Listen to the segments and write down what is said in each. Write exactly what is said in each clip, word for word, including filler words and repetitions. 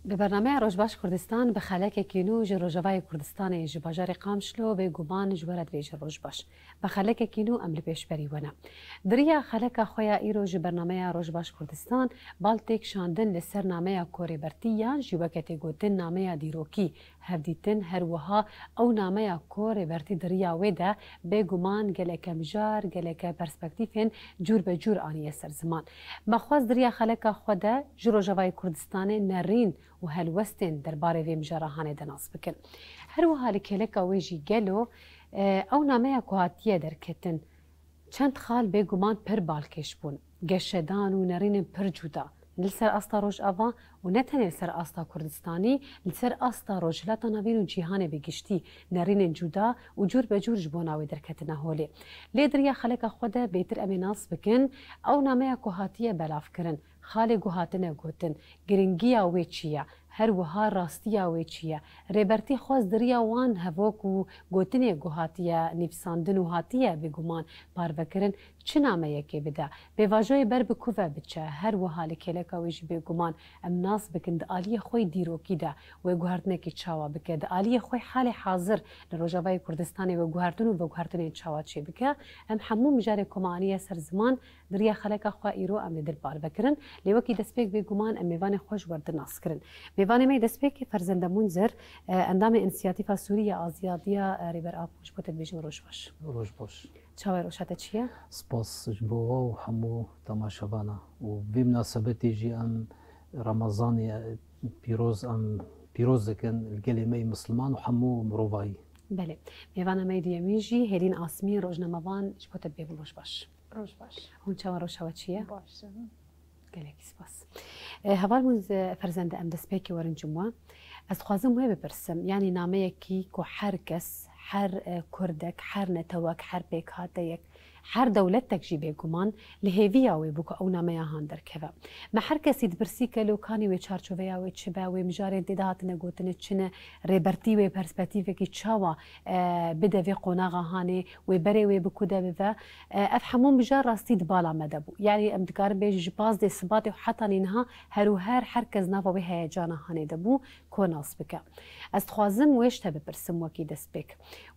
Bi bernameya Rojbaş Kurdistan bi xelekekî nû ji Rojavayê Kurdistanê ji bajarê Qamişlo bêguman ji we re dibêjin rojbaş. Bi xelekekî nû em li pêşberî we ne. Di riya xeleka xwe ya îro ji bernameya Rojbaş Kurdistan bal tê kişandin li ser nameya ku Rêbertî yan jî weke tê gotin nameya dîrokî, hevdîtin, her wiha ew nameya ku Rêbertî di riya wê de bêguman geleke mijar, geleke perspektîfên cûr be cûr aniye ser ziman. Me xwest di riya xeleka xwe de ji Rojavayê Kurdistanê nerîn û helwestên derbarê vê mijara hanê de nas bikin. Her wiha li kêleka wê jî gelo, e, ew nameya ku hatiye derketin, çend xal bêguman pir balkêş bûn. Geşedan û nerînên pir cuda. Ne li ser asta Rojava û ne tenê li ser asta Kurdistanî, li ser asta Rojhilata Navîn û cîhanê bi giştî nerînên cuda û cûr be cûr ji bona wê derketine holê. Lê di riya xeleka xwe de bêtir em ê nas bikin, ew nameya ku hatiye belavkirin, xalê ku hatine gotin, giringiya wê çi ye, her wiha rastiya wê çi ye? Rêbertî xwest di riya wan hevok û gotinê ku hatiye nivîsandin û hatiye bêguman parvekirin, çi nameyekê bide? Pêvajoyê ber bi ku ve biçe? Her wiha li kêleka wê jî bêguman em nas bikin di aliyê xwe yê dîrokî de wê guhertinekî çawa bike? Di aliyê xwe yê halê hazir li Rojavayê Kurdistanê wê guhertin û veguhertinên çawa çêbike? Em hemû mijarê ku me aniye ser ziman, di riya xeleka xwe îro em li dir parve kirin. Lê wekî destpêk bêguman em mêvanê xwe ji we re nas kirin. Mêvanê me yê destpêkê Ferzende Munzir, e, endamê Însiyatîfa Sûrî ya Azadiya, e, Rêber Apo, ji bo te dibêjim roj baş. Roj baş. Çawa ye, roja te çi ye? Spas ji bo we û hemû temaşevana. Û vê minasebetê jî em Remezanê pîroz em pîroz dikin li gelê me yê Misliman û hemû mirovahî. Belê. Mêvana me yê duyemîn jî Hêlîn Asmîn, rojnamevan, ji bo te dibêjim roj baş. Roj baş. Hûn çawa, roja we çi ye? Baş in. Gelekî spas. E, heval Munzir, Ferzende, em destpêkê werin cim we. Ez dixwazim wê bipirsim, yanî nameyekî ku her kes, her, e, kurdek, her netewek, her pêkhateyek, her dewletek jî bêguman li hêviya wê bû ku ew nameya han derkeve. Me her kesî dipirsî ke lo kanî wê çarçoveya wê çi be, wê mijarên tê de hatine gotine çi ne, Rêbertî wê perspektîfekî çawa, e, bide vê qonaxa hanê, wê berê wê bi ku de bive. E, ev hemû mijar rastî di bala me de bû. Yanî em dikarin bêjin ji pazdeh Sibatê û heta nîniha her û her, her kes nava wê heyecana hanê de bû, ku nas bike. Ez dixwazim wê ji te bipirsim wekî destpêk.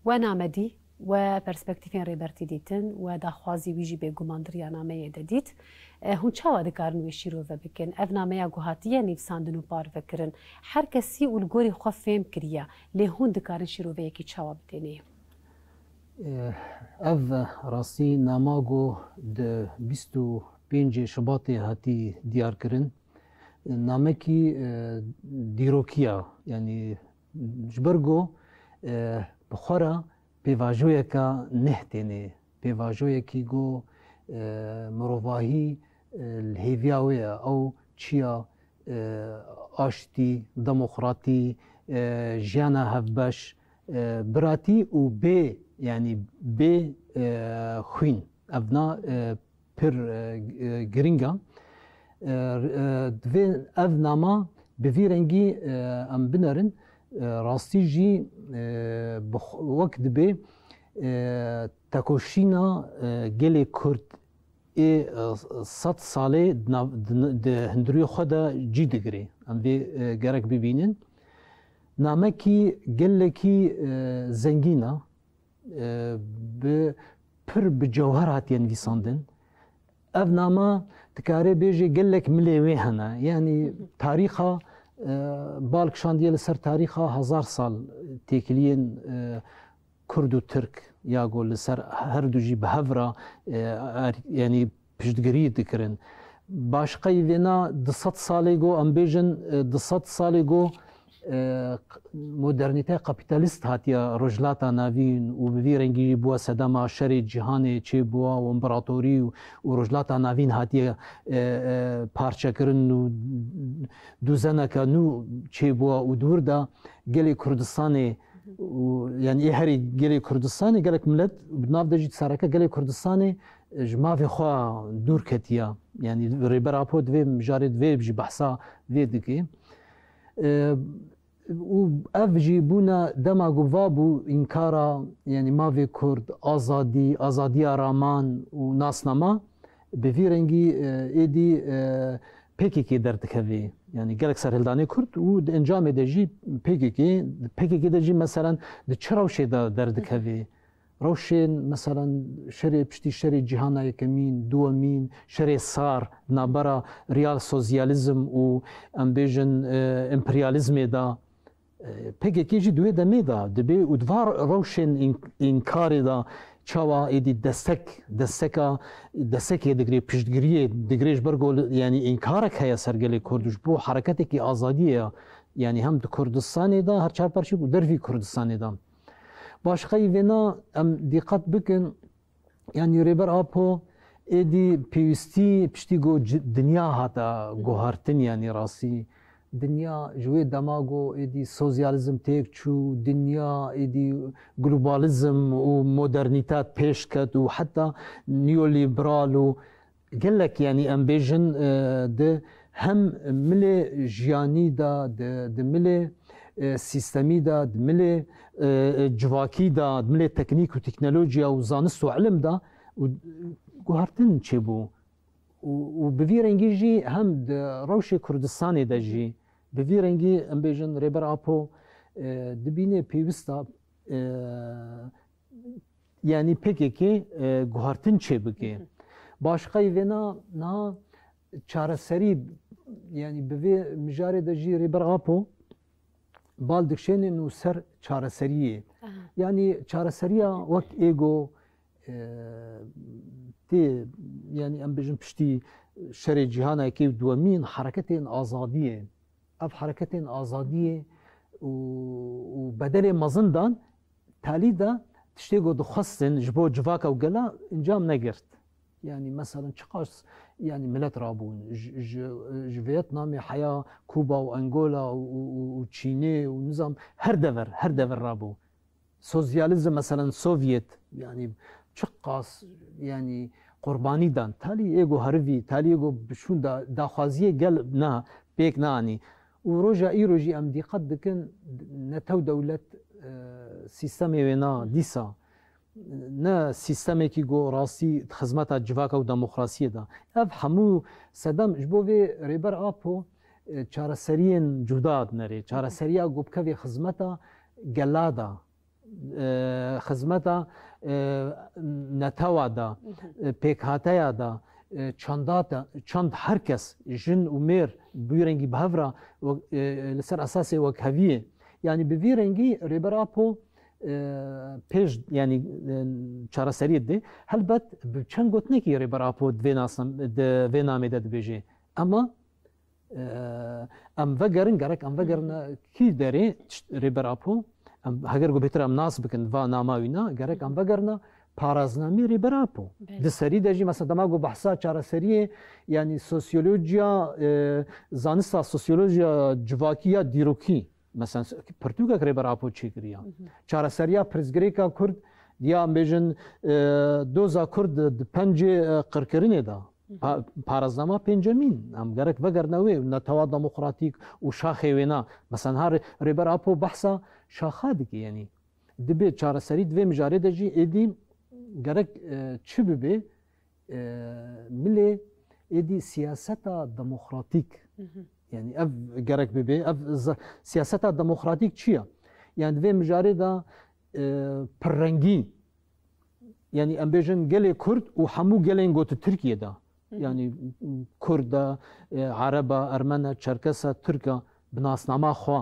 We name dî, we perspektîfên Rêbertî dîtin, we daxwazî wî jî bêguman di riya nameyê de dît. E, hûn çawa dikarin wê şîrove bikin? Ev nameya ku hatiye nivîsandin û parvekirin, her kesî û li gorî xwe fêm kiriye, lê hûn dikarin şîroveyekî çawa bidênê? E, ev rastî nama ku di bîst û pêncê Şibatê hatî diyarkirin, namekî, e, dîrokî ya, yanî ji ber ku, e, bi xwe re pêvajoyeka neh tênê, pêvajoyekî ku, e, mirovahî, e, li hêviya wê ye, ew çiya, e, aştî, demokratî, e, jiyana hevbeş, e, biratî û bê, yanî bê, e, xwîn. Evna, e, pir, e, e, giring e. E, e, divê ev nama bi vî rengî, e, em binerin. E, rastî jî, e, bi xwe-, wek dibê, e, tekoşîna, e, gelê Kurd ê, e, sed salê di nav-, di, di hundiriyê xwe de cî digirê. Em vê, e, gerek bibînin. Namekî gelekî, e, zengîn e. E, bi pir bi cewher hatiye nivîsandin. Ev nama dikare bêje gelek milê wê hene. Yanî tarîxa, e, bal kişandiye li ser tarîxa hezar sal têkiliyên, e, Kurd û Tirk ya ku li ser her du jî bi hev re, e, er, yanî piştgirî dikirin. Başqey vêna du sed salê go, em bêjin, e, du sed salê go, e, q-, modernîteya kapîtalîst hatiye Rojhilata Navîn û bi vî rengî jî bûye sedema şerê cîhanê çêbûye û împaratorî û, û Rojhilata Navîn hatiye, e, e, parçekirin û duzeneke nû çêbûye û di wir de gelê Kurdistanê û, yanî ê herî gelê Kurdistanê, gelek milet bi nav de jî sereke gelê Kurdistanê, e, ji mavê xwe dûr ketiya. Yanî Rêber Apo di vê mijarê de vê jî behsa vê dike. E, û ev jî bûna dema ku va bû înkara, yanî mavê Kurd, azadî, azadiya raman û nasnama, bi vî rengî, e, êdî, e, P K K derdikeve. Yani gelek serhildanê Kurd û di encamê de jî P K K, P K K de jî meselen di çi rewşê de derdikeve? Rewşên, meselen, şerê piştî şerê cîhana yekemîn, duwemîn, şerê sar, nabera real sosyalizm û, em bêjin, e, emperyalizmê de, e, P K K jî di wê demê de dibe û di va rewşên în-, înkarê de çawa êdî destek, desteka, destekê digre, piştgiriyê digre ji ber ku, yanî înkarek heye ser gelê Kurd û ji bo hereketekî azadiyê ya, yanî hem di Kurdistanê de her çar parçe û dervî Kurdistanê de. Başqayî vêna em dîqet bikin, yanî Rêber Apo êdî pêwîstî piştî ku ci-, dinya hate guhartin, yanî rastî dinya ji wê dema ku êdî sosyalizm têk çû, dinya êdî globalizm û modernîte pêş ket û heta neoliberal û gelek, yanî em bêjin, e, di hem milê jiyanî de, di, di milê, e, sîstemî de, di milê, e, e, civakî de, di milê teknîk û teknolojiya û zanist û ilim de û guhertin çêbû. Û, û bi vî rengî jî hem di rewşê Kurdistanê de jî, bi vî rengî em bêjin Rêber Apo, e, dibîne pêwîsta, e, yanî P K K, e, guhartin çêbike. Başqayî vêna niha çareserî, yanî bi vê mijarê de jî Rêber Apo bal dikişêne nû ser çareseriyê. Aha. Yanî çareseriya wek êgo, e, tê, yanî em bêjin piştî şerê cîhana yekê û duwemîn hereketên azadiyê. Ev hereketên azadiyê û, û bedelê mezin dan, talî de tiştê ku dixwestin ji bo civaka û gela encam negirt. Yanî, meselin, çiqas, yanî, milet rabûn, ji, ji, ji Vietnamê heya Kuba û Angola û, û, û, û Çînê û nizam her dever, her dever rabû. Sosyalizm, meselin, Sovyet, yanî, çiqas, yanî, qurbanî dan. Talî êgo herivî, talî êgo bi şûn da, daxwaziyê gel na, pêk nanî. Û roja îro jî em dîqet dikin, netew dewlet, e, sîstemê wê na dîsa. Ne sîstemekî ku rastî di xizmeta civaka û demokrasiyê de. Ev hemû sedem ji bo vê Rêber Apo, e, çareseriyên cuda dinerê. Çareseriya ku bikevê xizmeta gela de, e, xizmeta, e, netewa de, e, pêkhateya de, e, çanda de, çand her kes, jin û mêr, bi wî rengî bi hev re, e, li ser esasê wekheviyê. Yanî bi vî rengî Rêber Apo, e, pêş, yanî, e, çareseriyê didê. Helbet bi çend gotinekî Rêber Apo di vê nasam-, di vê namê de dibêje. Ema, e, em vegerin, gerek em vegerine kî derê, tişt-, Rêber Apo, em, heger ku bêtir em nas bikin va nama wîna, gerek em vegerine paraznamê Rêber Apo. Belê. Di serî de jî, mesela, dema ku behsa çareseriyê, yanî sosyolojiya, e, zanista sosyolojiya civakî ya dîrokî, mesela, pirtûkek Rêber Apo çêkiriya. Çareseriya pirsgirêka Kurd, ya em bêjin, e, doza Kurd di, di pencê, e, qirkirinê de. Pa-, paraznama pêncemîn, em gerek vegerine wê, netewa demokratîk û şaxê wêna. Mesela, ha Rê-, Rêber Apo behsa şaxa dike, yanî. Dibê çareserî di vê mijarê de jî êdî gerek, e, çi bibe, e, milê êdî siyaseta demokratîk. Yanî ev gerek bibe, ev z-, siyaseta demokratîk çi ye? Yanî di vê mijarê de, e, pirrengî, yanî em bêjin gelê Kurd û hemû gelên ku di Tirkiyê de, yanî Kurd e, e, Ereb e, Ermen e, Çerkes e, Tirk e, bi nasnama xwe,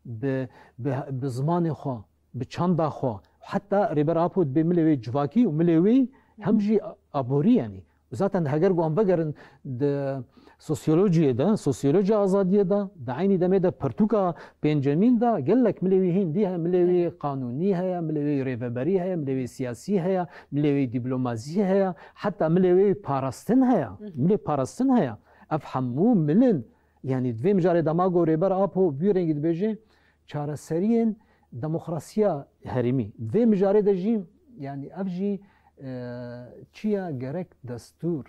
bi, bi, bi zimanê xwe, bi çanda xwe, heta Rêber Apo dibê milê wê civakî û milê wê hem jî aborî, yanî. Zaten heger ku em vegerin di sosyolojiyê de, sosyolojiya azadiyê de, di eynî demê de pirtûka pêncemîn de gelek milê wî hîndî heye, milê wî qanûnî heye, milê wî rêveberî heye, milê wî siyasî heye, milê wî dîplomasî heye, heta milê wî parastin heye. Milê parastin heye. Ev hemû milin. Yanî di vê mijarê dema ku Rêber Apo bi wî rengî dibêje, çareseriyên demokrasiya herêmî. Di vê mijarê de jî, yanî ev jî, e, çi ya gerek destûr.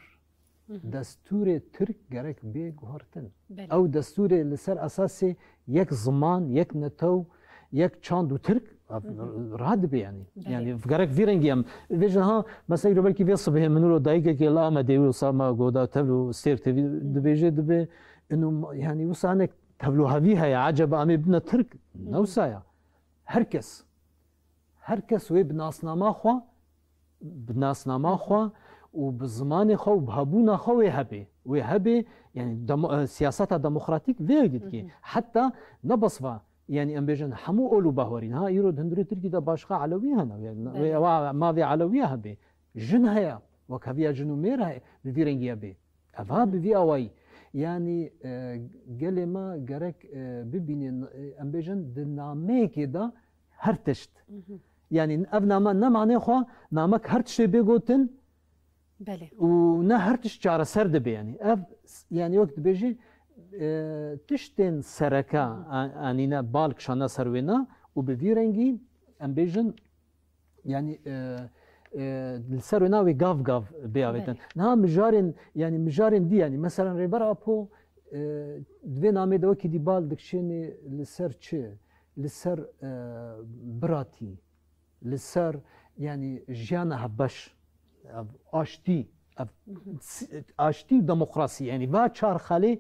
Destûrê Tirk gerek bê guhertin. Belê. Ew destûrê li ser esasê yek ziman, yek netew, yek çand û Tirk, ev radibe yanî. Belê. Yanî gerek vî rengî em. Vêjin ha, mesela îro belkî vê sibehê min îro dayikekê li Amedê wî wisa ma goda tevl û Stêrk T V dibêje, dibê, Inu, yani wisa hinek tevlohevî heye, eceba em ê bibine Tirk? Ne wisa ya. Her kes, her kes wê bi nasnama xwe, bi nasnama xwe û bi zimanê xwe û bi hebûna xwe wê hebe. Wê hebe, yani demo-, e, siyaseta demokratîk vê dît ki. Heta ne bes va, yani em bêjin hemû ol û bahwerî. Ha, îro di hundirê Tirkî de başqa Elewî hene. Yani, wê, wa, ma vê Elewî hebe. Jin heye. Wekheviya jin û mêr heye. Bi vî rengî hebe. Eva bi vî awayî. Yani, e, gelê me gerek, e, bibînin, e, em bêjin di nameyekê de her tişt. Yani ev name ne manê xwe, namek her tiştê bê gotin Belê. û ne her tişt çareser dibe yani. Ev s-, yani wek dibêjî, e, tiştên sereke a-, anîne bal kişane ser wêna û bi vî rengî em bêjin yani, e, e, li ser wêna wê gav gav bê avêtin. Belê. Niha mijarên, yani mijarên dî yani, meselen Rêber Apo, e, di vê namê de wekî dî bal dikişênê li ser çi? Li ser, e, biratî, li ser yani jiyana hevbeş, ev aştî, ev s-, aştî û demokrasî yani va çar xalê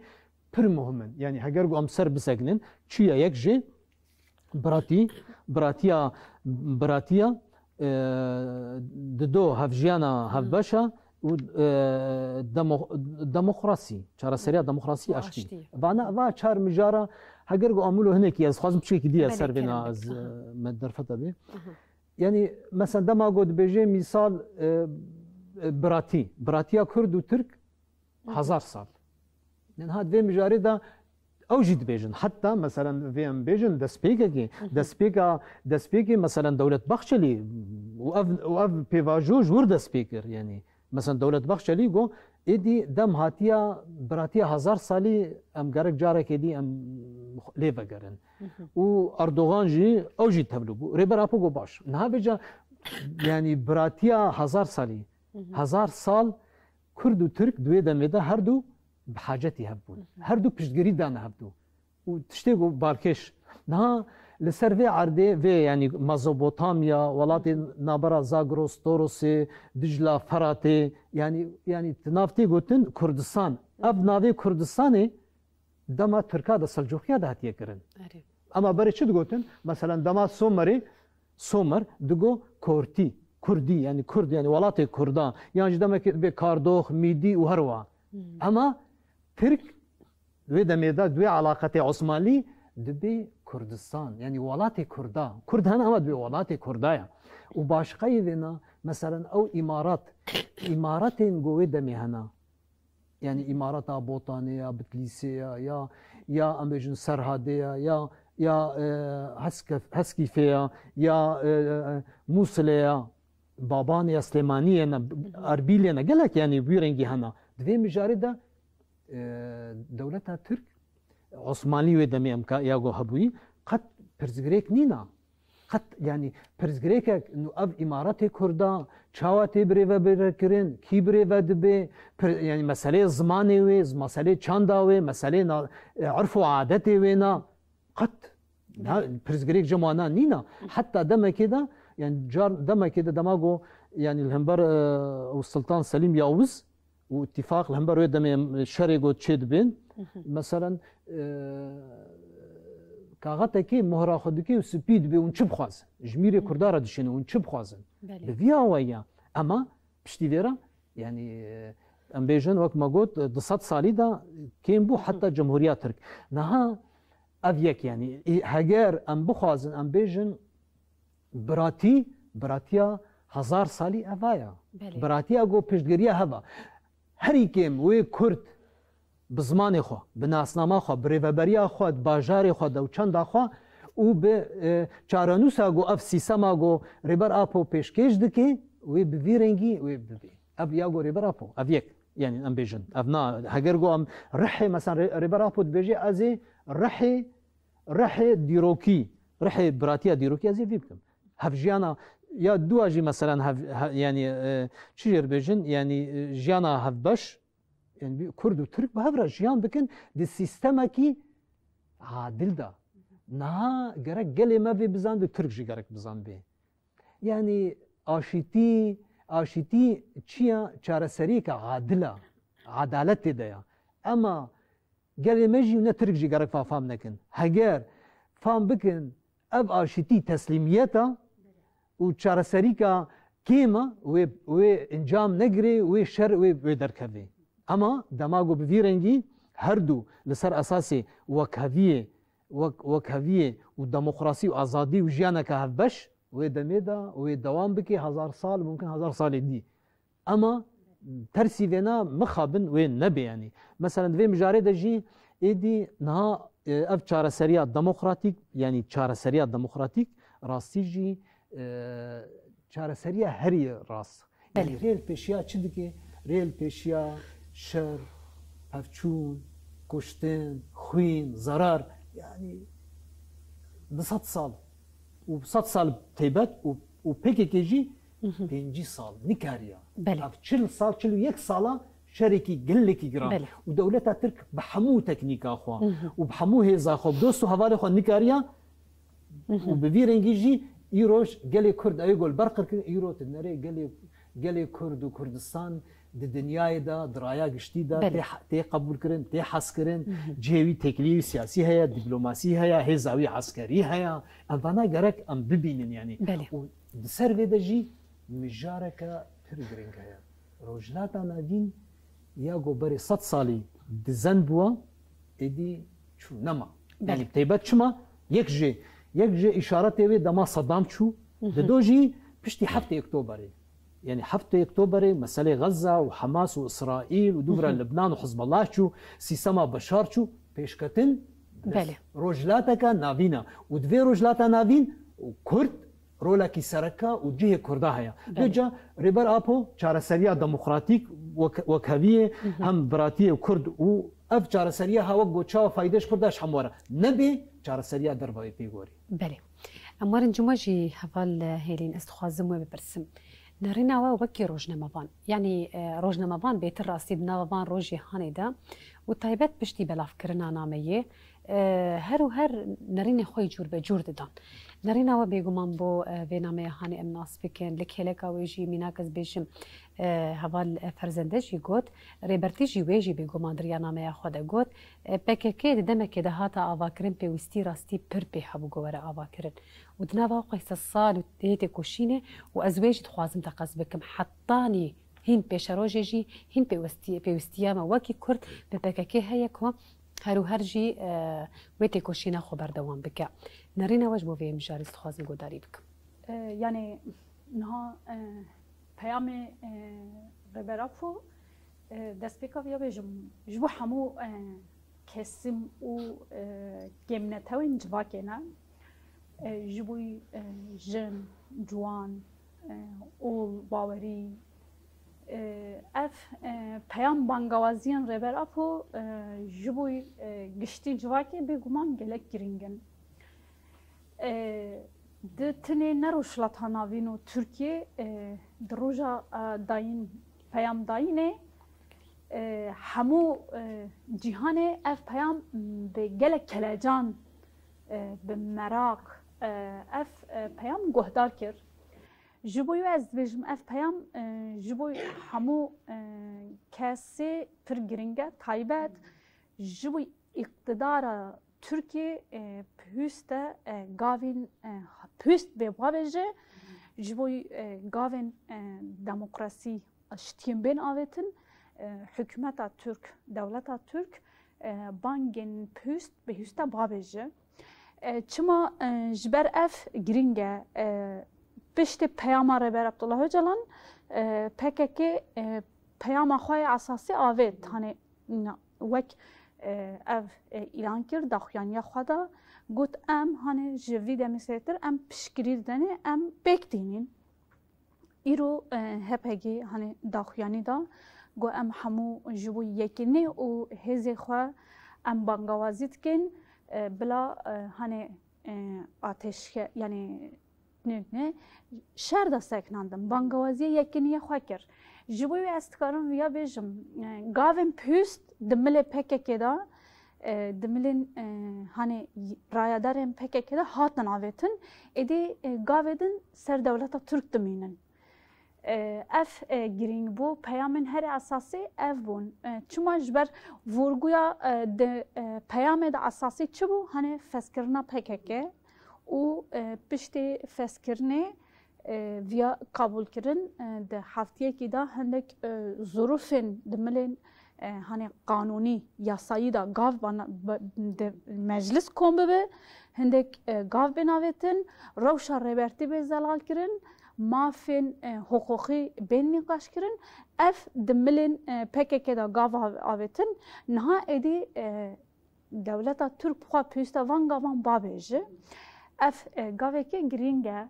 pir muhim in. Yani heger ku em ser bisekinin, çiya yek jê biratî, biratiya, biratiya, e, dido hevjiyana hevbeşa û, e, demo-, demokrasî, çareseriya demokrasî, aştî. Aştî. Vana, va çar mijara, heger ku amûlo hinekî ez xwazim piçekî dî ez Belê, ser vêna kerem ez, bike. Aha. E, me derfeta bê. Aha. Yani, mesela dema ku dibêje mîsal, e, e, biratî, biratiya Kurd û Tirk, hezar sal. Yani ha, vê mijarê de ew jî dibêjin. Heta, meselen, vê em bêjin destpêkekê, destpêka, destpêkê, meselen, Dewlet Bahçelî û ev, û ev pêvajo ji wir dest pê kir. Yani, meselen, Dewlet Bahçelî got, êdî dem hatiya biratiya hezar salî em gerek carekê dî em lê vegerin. Û Erdogan jî, ew jî tevlî bû. Rêber Apo got, baş. Niha vêca, yani, biratiya hezar salî, hezar sal, Kurd û Tirk di wê demê de her du bi hacetî hev bûn. Her du piştgirî dane hev du. Û tiştê ku balkêş. Niha li ser vê erdê, vê, yanî Mezopotamya, welatê nabera Zagros, Torosê, Dicla, Feratê, yanî, yanî di nav tê gotin Kurdistan. Ev navê Kurdistanê dema Tirka de, Selcukiya de hatiye kirin. Erê. Ema berê çi digotin? Meselen dema Somerê, Somer digo Kortî, Kurdî, yanî Kurd, yanî welatê Kurda. Yan jî demekê dibê Kardox, Mîdî û herwa. Ema Tirk wê demê de di wê elaqetê Osmanlî dibê Kurdistan, yanî welatê Kurda. Kurd hene ema dibê welatê Kurda ya. Û başqeyî vêna, meselen ew îmarat, îmaratên ku wê demê hene. Yani îmareta Botanê ya, Bitlîsê ya, ya, ya em bêjin Serhadê ya, ya, ya, e, Heskef-, Heskîfê ya, ya, e, e, Mûsilê ya, Babanê ya, Silêmaniyê ne, Erbîlê ne, gelek yani wî rengî hene. Di vê mijarê de, e, dewleta Tirk, Osmanlî wê demê em ka, ya go hebûyî, qet pirsgirêk nîna. Qet, yanî, pirsgirêkek, nû ev îmaretê Kurda, çawa tê birêvebirekirin, kî birêve dibe, pir-, yanî, meseleyê zimanê wê, z-, meseleyê çanda wê, meseleyê na-, e, erf û adetê wê na, qet, na, pirsgirêk cem wana nîna. Heta demekê de, yanî, car, demekê de dema go, yanî, li hember, e, ew Sultan Selîm Yavuz, û îtîfaq li hember wê demê em şerê got çê dibên. Meselen, e, kaxetekê mohra xwe dike û spî dibe, hûn çi bixwazin? Ji mîrê Kurda re dişêne, hûn çi bixwazin? Belê. Bi vî awayî ya. Ema piştî vê re, yanî, e, em bêjin, wek me got, du sed salî de kêm bû, heta Cumhuriya Tirk. Niha ev yek, yanî, e, heger em bixwazin, em bêjin, Biratî, biratiya hezar salî eva ya. Belê. Biratiya ku piştgiriya heva. Herî kêm wê Kurd bi zimanê xwe, bi nasnama xwe, bi rêveberiya xwe, di bajarê xwe de û çanda xwe û bi, e, çarenûsa ku ev sîstema ku Rêber Apo pêşkêş dike, wê bi vî rengî wê bibê. Ev ya ku Rêber Apo, ev yek. Yani em bêjin. Ev na, heger ku em rihê, mesela Rê-, Rêber Apo dibêje, ez ê rihê Rihê dîrokî, rihê biratiya dîrokî ez ê vî bikim. Hevjiyana ya dua jî, meselen, hev-, he-, yanî, e, çi jê bêjin, yanî, e, jiyana hevbeş, yanî, bir Kurd û Tirk bi hev re jiyan bikin di sîstemekî adil de. Niha gerek gelê me vê bizanibê, Tirk jî gerek bizanibê. Yanî aşîtî, aşîtî çi ya? Çareseriyeke adil e. Edalet tê de ya. Ema Gelê me jî û ne Tirk jî gerek fa-, fam nekin. Heger fam bikin ev aşitî teslîmiyet e û çareserîka kêm e, wê, wê encam negirê, wê şer wê, wê derkevê. Ema dema ku bi vî rengî her du li ser esasê wekheviyê, wek-, wekheviyê û demokrasî û azadî û jiyaneke hevbeş, wê demê de wê dewam bike hezar sal, mumkin hezar salê dî. Ema tersî vêna mixabin wê nebe, yanî. Mesela di vê mijarê de jî êdî niha, e, ev çareseriya demokratîk, yanî çareseriya demokratîk rastî jî, e, çareseriya herî rast. Yanî Belê. Rê li pêşiya çi dike? Rê li pêşiya şer, pevçûn, kuştin, xwîn, zerar. Yanî du sed sal û sed sal taybet û, û P K K jî pêncî sal nikariya. Belê. Ev çil sal, çil û yek sala şerekî gelekî giran. Belê. Û dewleta Tirk bi hemû teknîka xwe û bi hemû hêza xwe, bi dost û hevalê xwe nikariya û bi vî rengî jî îroj gelê Kurd ew gol berqir kirin, îro tu nerê gelê, gelê Kurd û Kurdistan di dinyayê de, di raya giştî de Belê. tê, tê qebûl kirin, tê hez kirin, cihê wî têkiliyê wî siyasî heye, dîplomasî heye, hêza wî eskerî heye. Em vana gerek em bibînin, yanî. Belê. Û di ser vê de jî mijareke pir giring heye. Rojhilata Navîn ya ku berê sed salî dizend bû, êdî çû nema. Belê. Yanî bi taybet çima? Yek jê, yek jê îşaretê wê dema Saddam çû, di do jî piştî heftê Oktoberê. Yanî heftê Oktoberê meselê Xezza û Hamas û Îsraîl û dûvira Libnan û Hizbullah çû, sîstema Beşar çû, pêşketin dest Belê. Rojhilateke Navîn e. Û di vê Rojhilata Navîn û Kurd rolekî sereke û cihê Kurda heye. Belê. Vêca Rêber Apo çareseriya demokratîk, wek-, wekheviyê, hem biratiyê Kurd û ev çareseriya ha wek got çawa fayde ji Kurda ji hemû re. Nebê çareseriya derve wê pê gorî. Belê. Em werin cima jî heval, e, Hêlîn, ez dixwazim we bipirsim. Nerîna we wekî rojnamevan, yanî, e, rojnamevan bêtir rastî di nava van rojê hanê de û taybet piştî belavkirina nameyê, e, her û her nerînê xwe yî cûr be cûr didan. Nerîna we bêguman bû, e, vê nameya hanê em nas bikin. Li kêleka wê jî mînak ez bêjim, e, heval, e, Ferzende jî got, Rêbertî jî wê jî bêguman di riya nameya xwe de got, e, P K K di demekê de hate avakirin, pêwîstî rastî pir pê hebû ku were avakirin. Û di nava xwe sed sal û hê têkoşînê û ez wê jî dixwazim teqez bikim. Hetanî hîn pêşerojê jî hîn pêwistî-, pêwîstiya me wekî Kurd bi P K K heye ku her û her jî, e, wê têkoşîna xwe berdewam bike. Nerîna we ji bo vê mijarê ez dixwazim guhdarî bikim. E, yanî niha, e, peyamê, e, Rêber Apo, e, destpêka vê ya bêjim, ji bo hemû, e, kesim û, e, kêmnetewên civakê ne. E, ji bo, e, jin, ciwan, e, ol, bawerî, e, ev, e, peyam bangawaziyên Rêber Apo, e, ji bo, e, giştî civakê bêguman gelek girîng in. E, di tinê ne Rojhilata Navîn û Tirkiyê, e, di roja, e, dayîn, peyam dayînê, e, hemû, e, cîhanê ev peyam bi gelek kelecan, e, bi meraq, e, ev, e, peyam guhdar kir. Ji bo wê ez dibêjim, ev peyam, e, ji bo hemû, e, kesê pir giring e, taybet ji bo îqtidara Tirkiyê, e, pihûst e, e, gavên, e, pihûst bê babêje, ji bo, e, gavên, e, demokrasî şitiyên bên avêtin, e, hikûmeta Tirk, dewleta Tirk, e, bangên pihûst, bihûste babêje. E, çima, e, ji ber ev giring e, e, piştî peyama Rêber Abdullah Ocalan, e, P K K, e, peyama xwe ya esasî avêt, hanê, na, wek, e, ev, e, îlan kir, daxuyaniya xwe da, got, em, hanê, ji vî demê zêdetir em piştgirî didenê, em pêk tînin. Îro, e, H P G, hanê, daxuyanî da, got, em hemû ji bo yekînê û hêzê xwe em bangawazî dikin, e, bila, e, hanê, e, ateşke-, yanî, ne, ne, şer de sekinandin, bangawaziyê yekîniyê xwe kir. Ji bo wê ez dikarim viya bêjim, e, gavên pihûst di milê P K K de, e, di milên, e, hanê y-, rayedarên P K K de hatin avêtin, êdî, e, gavê din ser dewleta Tirk dimînin. E, ev, e, girîng bû. Peyamên herê esasî ev bûn. E, çima ji ber vurguya, e, di, e, peyamê de esasî çi bû? Hani fezkirina P K K û, e, piştî fezkirinê, e, viya qebûlkirin, e, di heftiyekî de hindek, e, zurûfên di milên, e, hani qanûnî, yasayî de gav bana-, ba-, di meclis kom bibe, hindek, e, gav bên avêtin, rewşa Rêbertî bê zelalkirin, mafên, e, hiqûqî bên nîqaşkirin. Ev di milên, e, P K K de gav av-, avêtin. Niha êdî, e, dewleta Tirk bi xwe pêwîste van gavan babêje. Ev, e, gaveke girîng e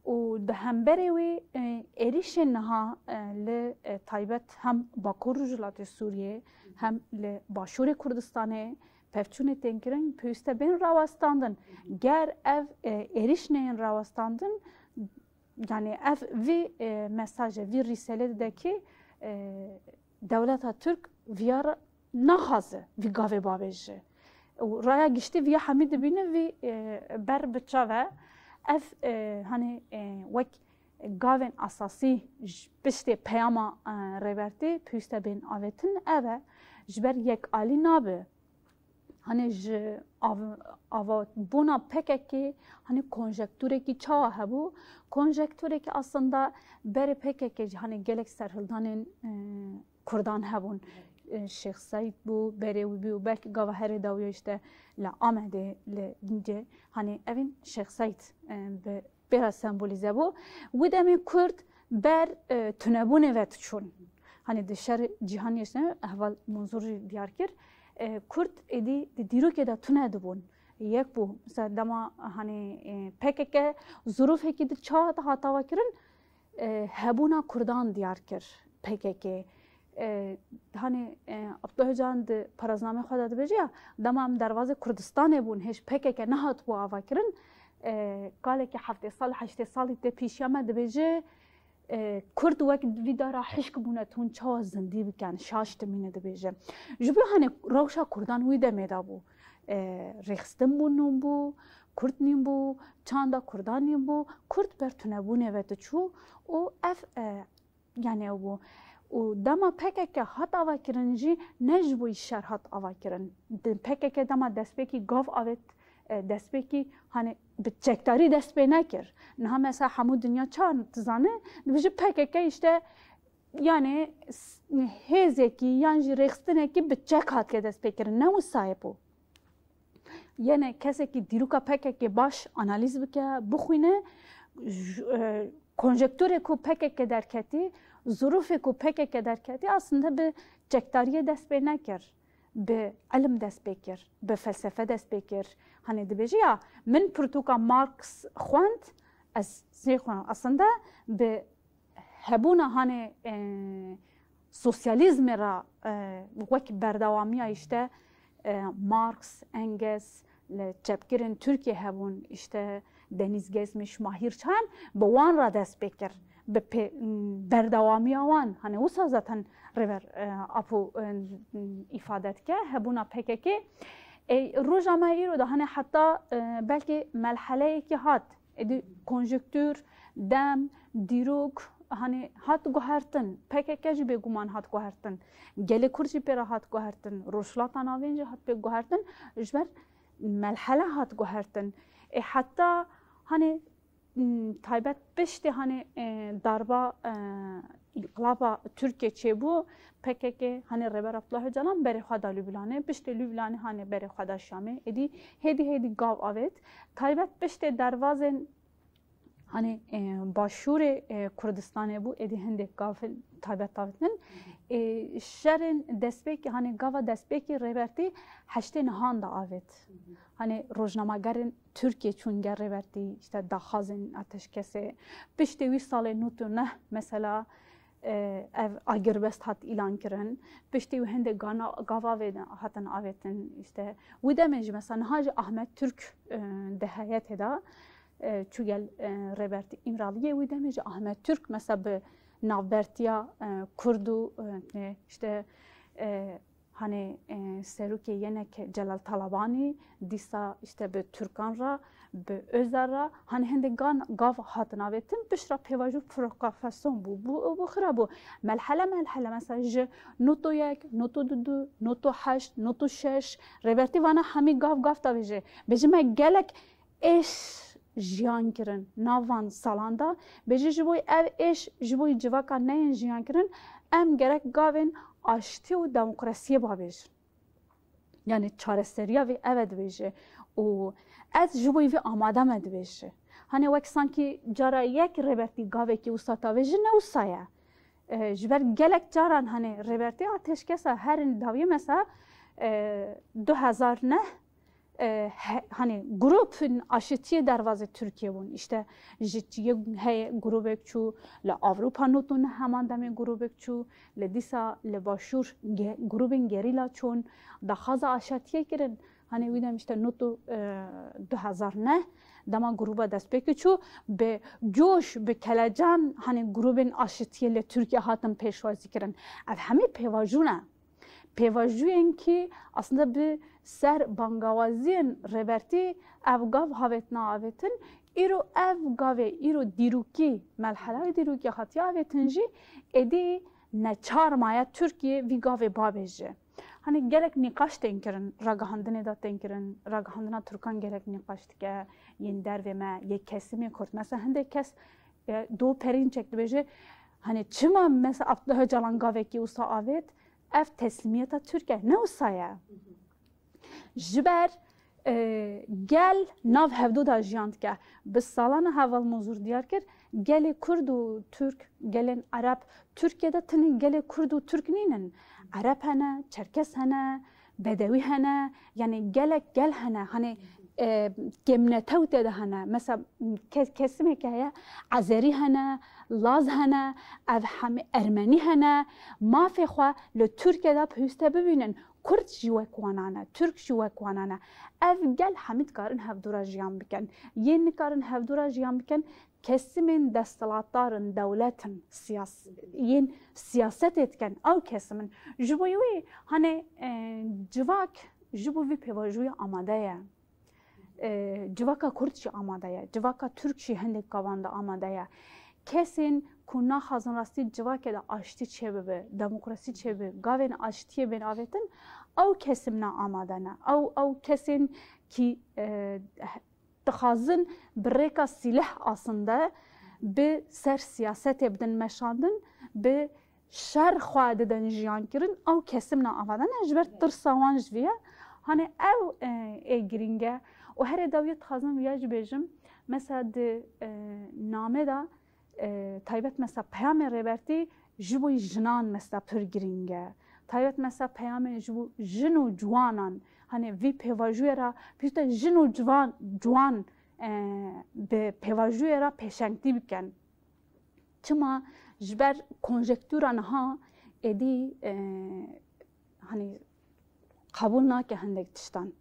û di hemberê wî, e, êrîşên niha, e, li, e, taybet hem Bakur Rojhilatê Sûriyê hem li Başûrê Kurdistanê pevçûnê tên kirin, pêwîste bên rawestandin. Ger ev, e, êrîş neyên rawestandin, yani ev vî, e, mesajê, vî rîselê dide ki, e, dewleta Tirk viya re naxwaze vî gavê babêje. Û raya giştî viya hemî dibîne vî, e, ber bi çav e. Ev, e, hani, e, wek gavên esasî ji piştê peyama, e, Rêbertî pêwîste bên avêtin ev e. Ji ber yekalî nabe. Hani ji av-, avabûna P K K, hani konjekturekî çawa hebû? Konjekturekî aslında berê P K K jî hani gelek serhildanên, e, Kurdan hebûn. E, Şêx Seîd bû, berê wî bû, belkî gava herê dawiya işte li Amedê, li Dîncê. Hani evîn Şêx Seîd, e, bi pê re sembolîze bû. Wî demê Kurd ber, e, tunebûnê ve diçûn. Hani di şer cîhanê işte Ehval Munzur jî diyar kir. E, Kurd êdî di dîrokê de tune dibûn. Yek bû. Mesela dema hani, e, P K K zurûfekî di çawa de hat avakirin, e, hebûna Kurdan diyar kir P K K. E, hani, e, Abdullah Ocalan di paraznamê xwe de dibêje ya, dema em derbazê Kurdistanê bûn, hêj P K K nehatibû avakirin, e, kalekî heftê sal, heştê salî tê pêşiya me dibêje, e, Kurd wek vî dara hişk bûne, tu hûn çawa zindî bikin, şaş dimîne dibêje. Ji bo hani rewşa Kurdan wî demê de bû. E, rêxistin bû nûn bû, Kurd nîn bû, çanda Kurdan nîn bû, Kurd ber tunebûnê ve diçû û ev, e, yani ew bû. Û dema P K K hat avakirin jî ne ji bo şer hat avakirin. Di P K K dema destpêkî gav avêt, e, destpêkî hani bi çekdarî dest pê nekir. Niha mesela hemû dinya çawa dizane, dibêje P K K işte yani s-, hêzekî yan jî rêxistinekî bi çek hatiye destpêkirin. Ne wisa ye bû. Yene kesekî dîroka P K K baş analîz bike, bixwîne, j-, e, konjekturê ku P K K derketî, zirûfê ku P K K derketî, aslında bi çekdariyê dest pê nekir, bi ilim dest pê kir, bi felsefe dest pê kir. Hani dibêje ya, min pirtûka Marx xwend, ez zê xwend. Aslında bi hebûna hani, e, sosyalîzmê re, e, wek berdewamiya işte, e, Marx, Engels, li çepgirên Tirkiyê hebûn, işte Deniz Gezmiş, Mahir Çayan, bi wan re dest pê kir. Bi pê-, berdewamiya wan, hani wisa zaten Rêber, e, Apo, e, îfade dike, hebûna P K K. E, roja me îro de hani heta, e, belkî melheleyekî hat. Êdî konjektur, dem, dîrok, hani hat guhertin. P K K jî bêguman hat guhertin. Gelê Kurd jî pê re hat guhertin. Rojhilata Navîn jî hat pê guhertin. Ji ber melhele hat guhertin. E, heta hani, m, taybet piştî hani, e, darba, e, înqilaba Tirkiyê çêbû, P K K hani Rêber Abdullah Ocalan berê xwe da Lubnanê, piştî Lubnanê hani berê xwe da Şamê. Êdî hêdî hêdî gav avêt. Taybet piştê derbazên hani, e, başûrê, e, Kurdistanê bû, êdî hindek gav taybet avêtin. E, şerên destpêkî, hani gava destpêkî Rêbertî heştê nihan da avêt. Hani rojnamegerên Tirkiyê çûn ger Rêbertî, işte daxwazên ateşkesê. Piştê wî salê nod û neh mesela, e, ev agirbest hat îlan kirin. Piştî wî hindek gana-, gava vê de hatin avêtin. İşte wî demê jî mesela niha jî Ahmet Türk, e, di heyetê de, e, çû gel, e, Rêbertî Îmraliyê, wî demê jî Ahmet Türk mesela bi navbertiya, e, Kurd û, e, işte, e, Hani e, serokê yenek Celal Talabanî, dîsa işte bi Türkan re, bi Özel re, hani hindê gan gav hatin avêtin, pişt re pêvajo provokasyon bû. Bu, bu xira bû. Melhele melhele, mesela ji noto yek, noto du, noto heşt, noto şeş, Rêbertî vana hemî gav gav davêje. Bêje me gelek êş jiyan kirin nav van salan de. Bêje ji bo ev êş ji bo civaka neyên jiyan kirin, em gerek gavên aştî û demokrasiyê bavêjin. Yani çareseriya vê ev e dibêje. Û ez ji bo vê amade me dibêje. Hani wek sankî cara yek Rêbertî gavekî wisa davêje, ne wisa ye. E, ji ber gelek caran hani Rêbertî ateşkesa herin dawiye mesela e, du hezar neh e, he, hani grûpên aşitiyê derbazê Tirkiye bûn. İşte ji çiyê heye grûbek çû, li Avrupa noto ne heman demê grûbek çû, li dîsa li başûr ge, grûbên gerîla çûn, daxwaza aşatiyê kirin. Hani wî dem işte noto e, du hezar neh dema grûba destpêkê çû, bi coş, bi kelecan hani grûbên aşitiyê li Tirkiye hatin pêşwazî kirin. Ev hemî pêvajo ne. Pêvajoyên kî aslında bi ser bangawaziyên Rêbertî ev gav havêtina avêtin. Îro ev gavê, îro dîrokî, melhelaya dîrokî hatiye avêtin jî êdî neçar maye Tirkiye vî gavê bavêje. Hani gelek nîqaş tên kirin, ragihandinê de tên kirin, ragihandina Tirkan gelek nîqaş dike, yên dervê me, yê kesimê Kurd. Mesela hindek kes e, Doğu Perinçek dibêje, hani çima mesela Abdullah Öcalan gavekî wisa avêt, ev teslîmiyeta Tirkiye ne wisa ye. Ji ber e, gel nav hevdu de jiyan dike. Bi salana heval Mozur diyar kir, gelê Kurd û Tirk, gelên Ereb, Tirkiye de tenê gelê Kurd û Tirk nînin. Ereb hene, Çerkes hene, Bedewî hene, yani gelek gel hene, hani e, kêmnetew tê de hene. Mesela ke, kesimê ke heye, Azerî hene, Laz hene, ev hemî Ermenî hene, mafê xwe li Tirkiye de pêwîste bibînin. Kurd jî wek wanan e, Tirk jî wek wanan e. Ev gel hemî dikarin hevdû re jiyan bikin. Yên nikarin hevdû re jiyan bikin, kesimên desthilatdar in, dewlet in, siyas-, yên siyasetê dikin, ew kesim in. Ji bo wê, hani, e, civak ji bo vî pêvajoyê amade ye. E, civaka Kurd jî amade ye, civaka Tirk jî hindek gavan de amade ye. Kesên ku naxwazin rastî civakê de aştî çêbibe, demokrasî çêbibe, gavên aştiyê bên avêtin, ew kesim ne amade ne. Ew, ew kesên kî, e, dixwazin bi rêka sîleh aslında bi ser siyasetê bidin meşandin, bi şer xwe didin jiyan kirin, ew kesim ne amade ne, ji ber tirsa wan ji vê ye. Hani ew e, ê girîng e. Û herê dawiyê dixwazim viya jî bêjim, mesela di e, name de e, taybet mesela peyamê Rêbertî ji bo jinan mesela pir girîng e. Taybet mesela peyamê ji bo jin û ciwanan, hani vî pêvajoyê re pişte jin û ciwan, ciwan e, bi pêvajoyê re pêşengtî bikin. Çima? Ji ber konjektûra niha êdî e, hani qebûl nake hindek tiştan.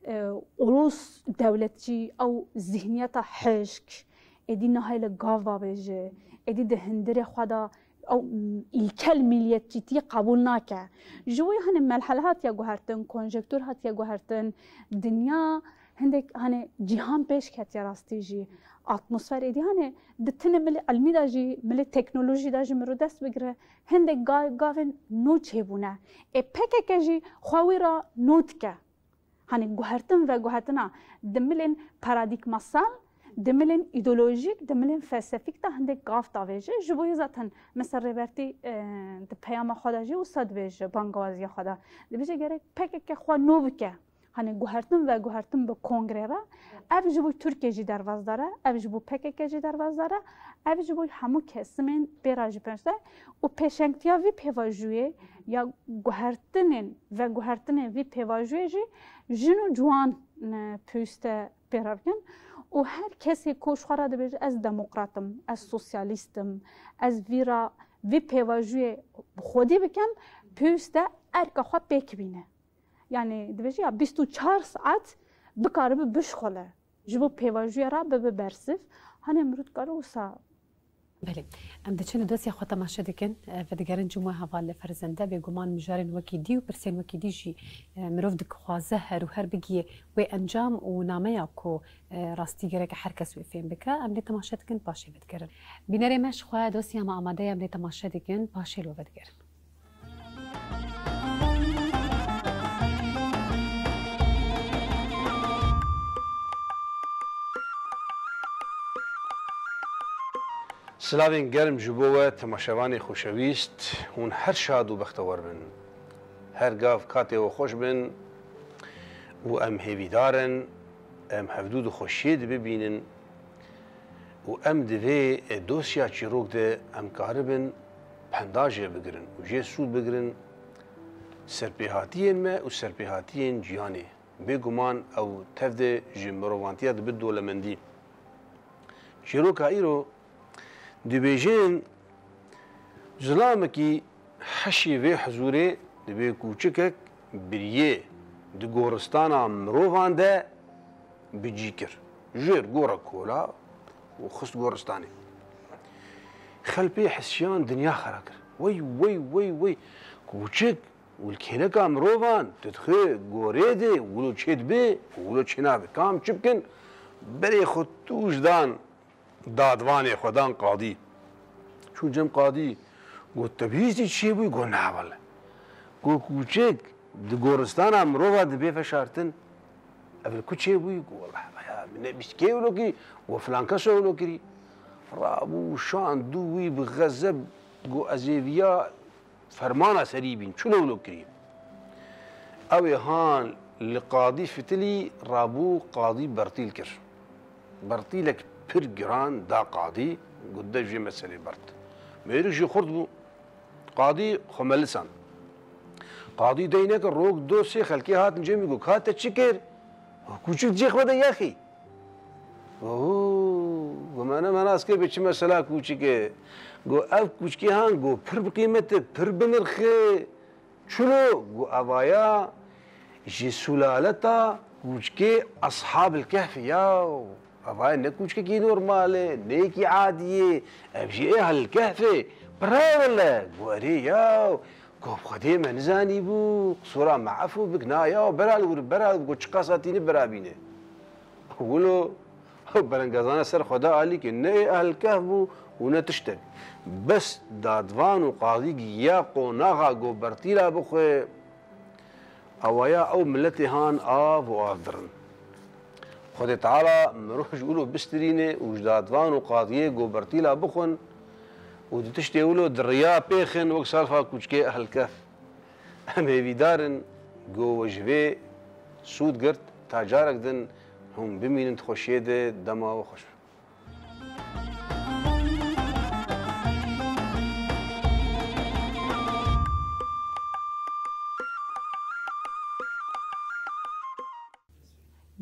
E, ulus dewletçî ew zihniyeta hişk, êdî nahêle gav bavêje, êdî di hundirê xwe de ew îlkel milliyetçîtiyê qebûl nake. Ji wê hani melhele hatiye guhertin, konjektûr hatiye guhertin, dinya hindek hani cîhan pêş ketiye rastî jî. Atmosfer êdî hani di tinê milê ilmî de jî, milê teknolojî de jî mirov dest bigire, hindek ga-, gavên nû çêbûne. Ê P K K jî xwe wî re nû dike. Hani guhertin veguhertina di milên paradîgmasal, di milên îdeolojîk, di milên felsefîk de hindek gav davêje. Ji bo yê zaten mesela Rêbertî e, di peyama xwe de jî wisa dibêje, bangawaziya xwe de. Dibêje gerek P K K xwe nû bike. Hani guhertin veguhertin bi kongrê re. Ev ji bo Tirkiye jî derbasdar e, ev ji bo P K K jî derbasdar e, ev ji bo hemû kesimên pê re jî pêşde û pêşengtiya vî pêvajoyê ya guhertinên veguhertinê vî pêvajoyê jî jin û ciwan e, pêwîste pê re bikin û her kesê ku ji xwe re dibêje ez demokrat im, ez sosyalîst im, ez vî re vî pêvajoyê bi xwedî bikim, pêwîste erka xwe pêk bîne. Yani dibêje ya bîst û çar saet bikaribe bişxule. Ji bo pêvajoya re bibe bersiv. Hani mirov dikare wisa Belê. Em diçin li dosya xwe temaşe dikin, e, vedigerin çi bû heval li Ferzende, bêguman mijarên wekî dî û pirsên wekî dî jî, e, mirov dixwaze her û her bigiyê wê encam û nameya ku, e, rastî gereke her kes wê fêm bike. Em lê temaşe dikin, paşê vedigerin. Bînerê me ji xwe dosya me amade ye, em lê temaşe dikin, paşê li we vedigerin. Silavên germ ji bo we temaşevanê xoşewîst, hûn her şad û bextewar bin. Her gav katê we xweş bin û em hêvîdar in, em hevdû di xweşiyê de bibînin û em di vê dosya çîrok de em karibin penda jê bigirin û jê sûd bigirin serpêhatiyên me û serpêhatiyên jiyanê. Bêguman ew tev de ji mirovantiya dibe dolemendî. Çîroka îro dibêjin, zilamekî heşê vê hizûrê dibê kûçikek biriyê di goristana mirovan de bi cî kir. Jêr gora kola û xist goristanê. Xelpê hisiyan dinya xera kir. Wey, wey, wey, wey. Kûçik û li kêleka mirovan tu dixê gorê de wilo çê dibe û wilo çê nabe. Kam çi bikin? Berê xwe tûj dan dadvanê xwe, dan qadî. Çû cem qadî, got, te bihîstî çi çêbûyî? Got, na wele. Got, kûçik di goristana mirova dibê veşartin. Ev li ku çêbûyî? Got, wele, ya, min nebîst kê wilo kirî? Got, filan kes wilo kirî. Rabû şand dû wî bi xezeb, got, ez ê viya fermana serî bîn, çilo wilo kirî. Ew ê han li qadî fitilî, rabû qadî bertîl kir. Bertîlek pir giran da qadî, got, de vê meselê bert. Mêrik jî xurt bû. Qadî xwe melisand. Qadî deyneke rok do sê xelkê hatin cem wî, got, ka te çi kir? Kûçik cê xwe de yaxî. Got, got, me ne, me nas kir bê çi mesela kûçik e. Got, ev kûçikê han, got, pir bi qîmet e, pir bi nirx e. Çilo? Got, evaya ji sulaleta kûçikê Ashabil Kehf e ya. Evaya ne kûçikekî normal e, ne yekî adî ye. Ev jî Ehlil Kehf e. Pir e wele. Got, erê ya. Got, bi Xwedê me nizanîbû, qisûra me efû bik, na ya, bera li wir, bera li wir, got, çiqasa tîni bera bîne. Wilo berengazane ser xwe da alîkê, ne ê Ehl Kehf bû û ne tiştek. Bes dadvan û qadî giya qonaxa, got, bertîla bixwe. Ewaya ew miletê han av û av dirin. Xwedê Teala mirov ji wilo bistirîne û ji dadvan û qadiyê, got, bertîla bixwin û di tiştê wilo di riya pêxin wek salfa kûçikê Ehl Kehf. Em hêvîdar in, got, we ji vê sûd girt, ta carek din hûn bimînin di xweşiyê de, dema we xweş be.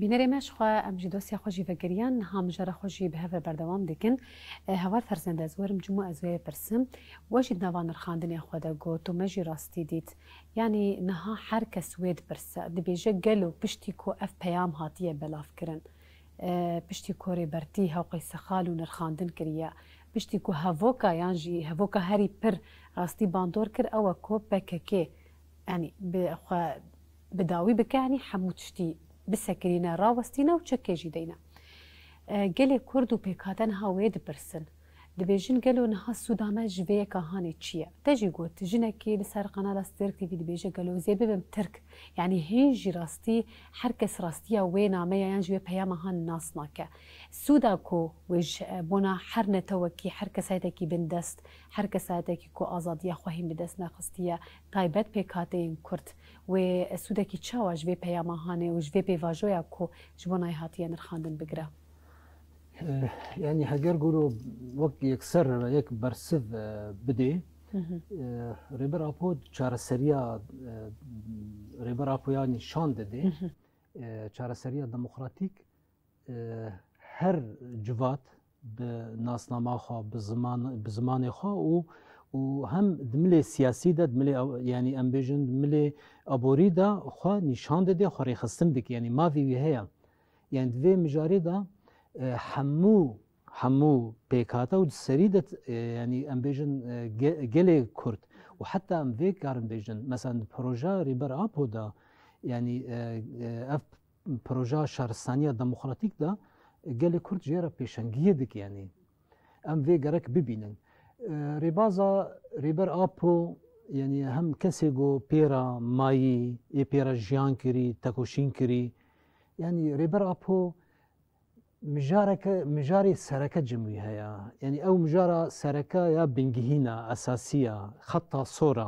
Bînerê me, ji xwe em jî dosya xwe jî vegeriyan, niha mijara xwe jî bi hev re berdewam dikin. E, Heval Ferzende, ez werim cimû ez wê pirsim. We jî di nava nirxandinê xwe de got û me jî rastî dît. Yanî niha her kes wê dipirse, dibêje gelo piştî ku ev peyam hatiye belavkirin, e, piştî ku Rêbertî hewqê sexal û nirxandin kiriye, piştî ku hevoka yan jî hevoka herî pir rastî bandor kir, ew e ku P K K, yanî bi xwe bi dawî bike, yanî hemû tiştî bisekirîne, rawestîne û çekê jî deyne. E, gelê Kurd û pêkhate niha wê dipirsin. Dibêjin, gelo niha sûda me ji vê yeka hanê çi ye? Te jî got, jinekê li ser kanala Stêrk T V dibêje, gelo ez ê bibim Tirk? Yanî hîn jî rastî, her kes rastiya wê nameya yan jî wê peyama han nas nake. Sûda ku wê ji bona her netewekî, her kesayetekî bindest, her kesayetekî ku azadiya xwe hîn bi dest nexistiye, taybet pêkhateyên Kurd, wê sûdekî çawa ji vê peyama hanê û ji vê pêvajoya ku ji bo nayê hatiye nirxandin bigire? Eh, yanî heger goro wek yekser re yek bersiv, eh, bidê, eh, Rêber Apo çareseriya, eh, Rêber Apoya nîşan didê. Eh, çareseriya demokratîk, eh, her civat bi nasnama xwe, bi ziman, bi zimanê xwe û, û hem di milê siyasî de, di milê ew-, yanî em bêjin di milê aborî de xwe nîşan didê, xwe rêxistin dike. Yanî mavê wî heye. Yanî di vê mijarê de, e, hemû hemû pêkhate û di serî de, e, yanî em bêjin, e, ge-, gelê Kurd û heta em vê karin bêjin, mesela di projeya Rêber Apo de, yanî, e, e, ev projeya şaristaniya demokratîk de gelê Kurd jê re pêşengiyê dike, yanî em vê gerek bibînin. E, rêbaza Rêber Apo, yanî hem kesê ku pê re mayî, ê pê re jiyan kirî, tekoşîn kirî, yanî Rêber Apo mijareke, mijarê sereke cem wî heye. Yanî ew mijara sereke ya bingihîn e, esasî ye, xeta sor e.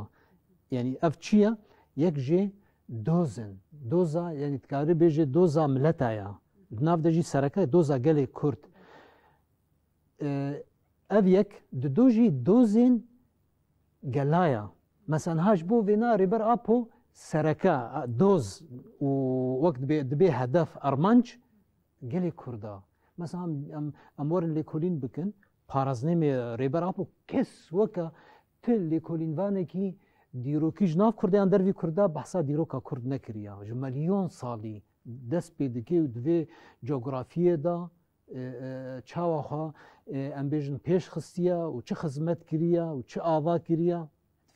Yanî ev çi ye? Yek jê doz in. Doza, yanî dikarî bêjê doza mileta ye. Di nav de jî sereke doza gelê Kurd. E, ev yek, dido jî dozên gela ye. Mesela niha ji bo vêna Rêber Apo sereke, e, doz û wek dibê, dibê hedef, armanc gelê Kurda. Mesela em, em, em werin lêkolîn bikin, paraznamê Rêber Apo kes weke tu lêkolînvanekî dîrokî ji nav Kurda yan dervî Kurda behsa dîroka Kurd nekiriya. Ji milyon salî dest pê dike û di vê cografiyê de, e, e, çawa xwe, e, em bêjin pêş xistiye û çi xizmet kiriye û çi ava kiriye.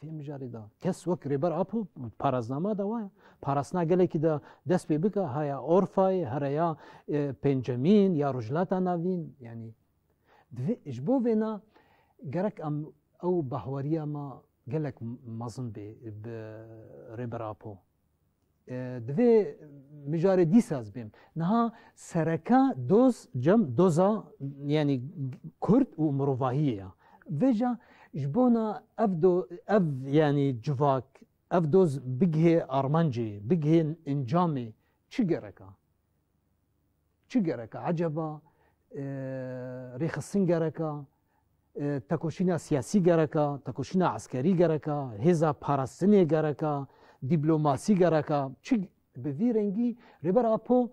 Di vê mijarê de kes wek Rêber Apo paraznama de waya. Parastina gelekî de dest pê bike, ha ya Orfayê, here ya, e, Pêncemîn, ya Rojhilata Navîn, yanî divê, ji bo vêna gerek em ew bahweriya me gelek mezin bê bi Rêber Apo. E, divê mijarê dîsa ez bêm. Niha sereke doz cem doza, yanî Kurd û mirovahiyê ya. Vêca ji bona ev do, ev yanî civak, ev doz bigihê armancê, bigihê encamê çi gerek a? Çi gerek e? Eceba, e, rêxistin gerek e, e, tekoşîna siyasî gerek e, tekoşîna eskerî gerek e, hêza parastinê gerek e, dîplomasî gerek e. Çi bi vî rengî Rêber Apo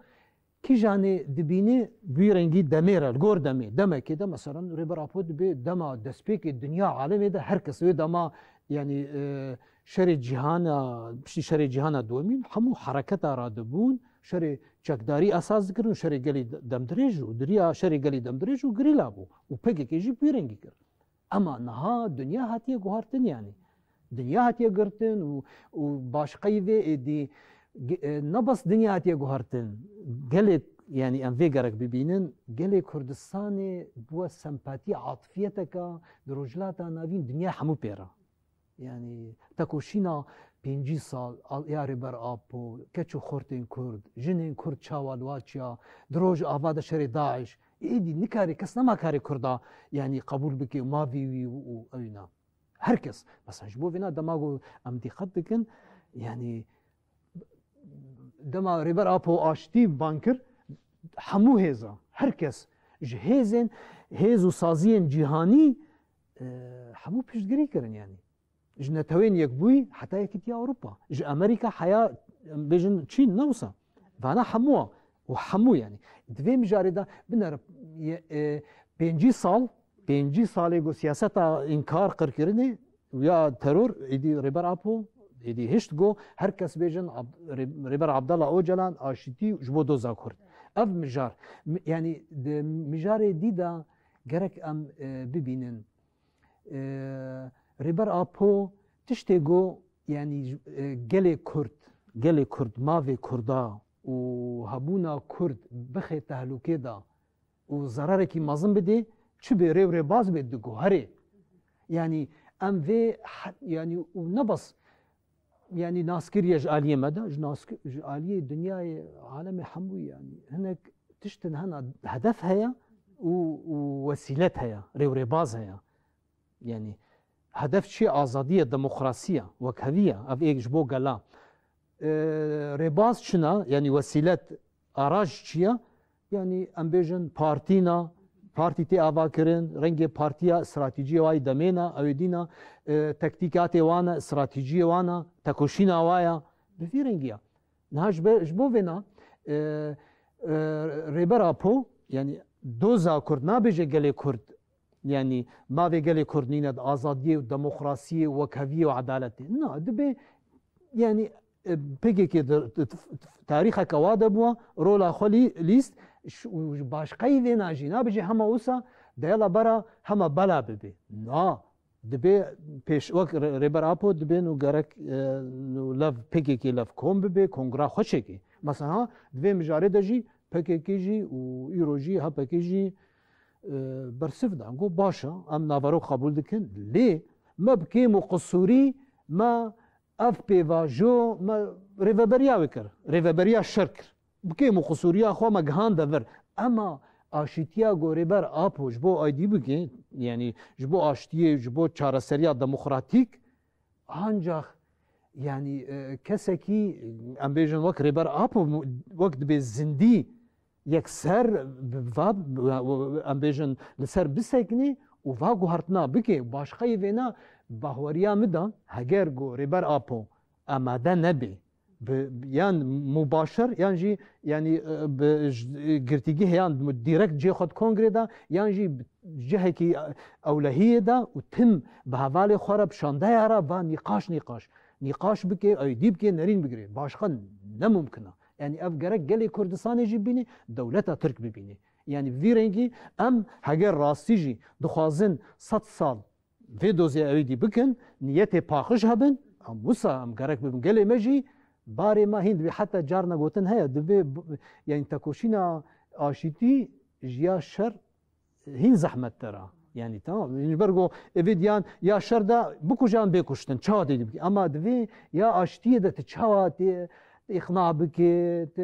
kîjanê dibîne bi vî rengî demê re, li gor demê, demekê de, mesela Rêber Apo dibê dema destpêkê dinya alemê de her kes wê dema, yanî, e, şerê cîhana, piştî şerê cîhana duyemîn hemû hereketa radibûn, şerê çekdarî esas dikirin û şerê gelî de-, demdirêj û di riya şerê gelî demdirêj û gerîla bû û P K K jî bi wî rengî kir. Ema niha dinya hatiye guhartin, yanî dinya hatiye girtin û, û başqeyî vê êdî gi-, e, ne bes dinya hatiye guhartin. Gelê, yanî em vê gerek bibînin, gelê Kurdistanê bûye sempatî atifiyeteke di Rojhilata Navîn dinya hemû pê re. Yanî tekoşîna pêncî sal al ya Rêber Apo, keç û xortên Kurd, jinên Kurd çawa li Waçiya, di Rojava de şerê DAIŞ, êdî nikarê, kes nema karê Kurda, yanî qebûl bike û mavê wî û, û ewîna. Her kes. Mesela ji bo vêna dema ku em dîqet dikin, yanî dema Rêber Apo aştî ban kir, hemû hêza, her kes ji hêzên, hêz û saziyên cîhanî, e, hemû piştgirî kirin, yanî. Ji Netewên Yekbûyî heta Yekîtiya Ewropa. Ji Amerîka heya, em bêjin Çîn, ne wisa. Vana hemû a. Û hemû, yanî. Di vê mijarê de binere, ye, e, pêncî sal, pêncî salê ku siyaseta înkar, qirkirinê û ya teror, êdî Rêber Apo, êdî hişt got, her kes bêjin Ab-, Rê-, Rêber Abdullah Ocalan aşitî ji bo doza Kurd. Ev mijar, mi-, yanî di mijarê dî de gerek em, e, bibînin. E, Rêber Apo tiştê got, yanî, e, gelê Kurd, gelê Kurd, mavê Kurda û hebûna Kurd bixê tehlûkê de û zerarekî mezin bidê, çi bê rê û rêbaz bê diguherê. Yanî em vê he-, yanî û ne bes, yanî naskiriye ji aliyê me de, ji naski-, ji aliyê dinyayê, alemê hemû, yanî hinek tiştin hene, hedef heye û, û wesîlet heye, rê û rêbaz heye. Yanî hedef çi ye? Azadî ye, demokrasî ye, wekhevî ye. Ev ê ji bo gela. E, rêbaz çi ne? Yanî wesîlet, araj çi ye? Yanî em bêjin partî ne, partî tê avakirin, rengê partiya stratejiyê wa yî demê ne, ew ê dî ne, e, tektîkatê wan e, stratejiyê wan e, tekoşîna wa ye. Bi vî rengî ye. Niha ji be-, ji bo vêna, e, e, Rêber Apo, yanî doza Kurd nabêje gelê Kurd, yanî mavê gelê Kurd nîne di azadiyê û demokrasiyê û wekheviyê û edaletê. Na, dibê, yanî, e, P K K di, di, di tarîxeke wa de bûye, rola xwe lî-, lîst, ş-, û ji başqeyî vêna jî nabêje hema wisa Deyala bera hema bela bibe. Na, dibê pêş wek Rê-, Rêber Apo dibên û gerek, e, û lev P K K lev kom bibe, kongra xwe çêke. Mesela ha, di vê mijarê de jî P K K jî û îro jî H P K jî, e, bersiv dan. Got, baş e, em naverok qebûl dikin. Lê me bi kêm û qisûrî me ev pêvajo me rêveberiya wê kir. Rêveberiya şer kir. Bi kêm û qisûriya xwe me gihande vir. Ema aşîtiya gorê ber Apo ji bo aydî bike, yanî ji bo aştiyê, ji bo çareseriya demokratîk, ancax, yanî, e, kesekî, em bêjin wek Rêber Apo, wek dibê zindî yekser bi va, em bêjin li ser bisekine û va guhertina bike. Başqeyî vêna bahweriya min de, heger ku Rêber Apo amade nebe, bi, yan mubaşir, yan jî, yanî, e, bi, j-, girtîgehê yan mu-, direkt cihê xwe di kongrê de, yan jî bi cihekî, e, ewlehiyê de û tim bi hevalê xwe re bi şandeya re va nîqaş, nîqaş, nîqaş bike, eydî bike, nerîn bigire. Başqa ne mumkin e. Yanî ev gerek gelê Kurdistanê jî bîne, dewleta Tirk bibîne. Yanî vî rengî em heger rastî jî dixwazin sed sal vê dozê ew dî bikin, niyetê paqij hebin, em wisa em gerek bibin. Gelê me jî barê me hîn dibê, heta carna gotin heye, dibê b-, yanî tekoşîna aşîtî ji ya şer hîn zehmettir e. Yanî tamam, ji ber ku evê diyan ya şer de bikujan bê kuştin, çawa tê dî bikî. Ema divê ya aştiyê de tu çawa tê îqna bikê, tu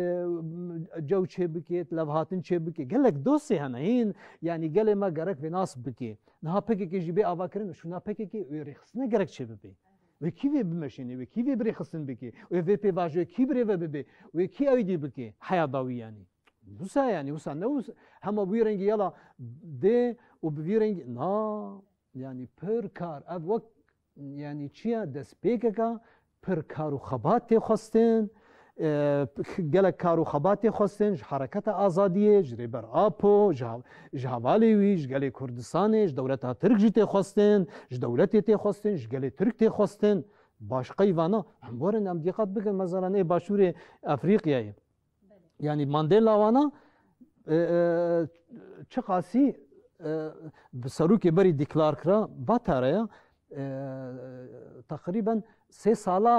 cew çê bikê, tu levhatin çê bikê. Gelek dosê hene hîn, yanî gelê me gerek vê nas bikê. Niha P K K jî bê avakirin, şûna P K K wê rêxistine gerek çê bibê. Wê kî vê bimeşînê, wê kî vê birêxistin bikê, wê vê pêvajoyê kî birêve bibê, wê kî ew dî bikê, heya dawî yanî. Wisa yanî, wisa ne wisa, hema wî rengî yala dê û bi vî rengî, na, yanî pir kar, ev wek, yanî çi ye, destpêkeka pir kar û xebat tê xwestin, e, gelek kar û xebat tê xwestin, ji Hereketa Azadiyê, ji Rêber Apo, ji ha-, ji hevalê wî, ji gelê Kurdistanê, ji dewleta Tirk jî tê xwestin, ji dewletê tê xwestin, ji gelê Tirk tê xwestin. Başqeyî vana, em werin em dîqet bikin, mezelan ê Başûrê Efrîqyayê. Yanî Mandela wana, e, e, çiqasî, e, bi serokê berî dîklar kira, Vatara ya, e, teqrîben sê sala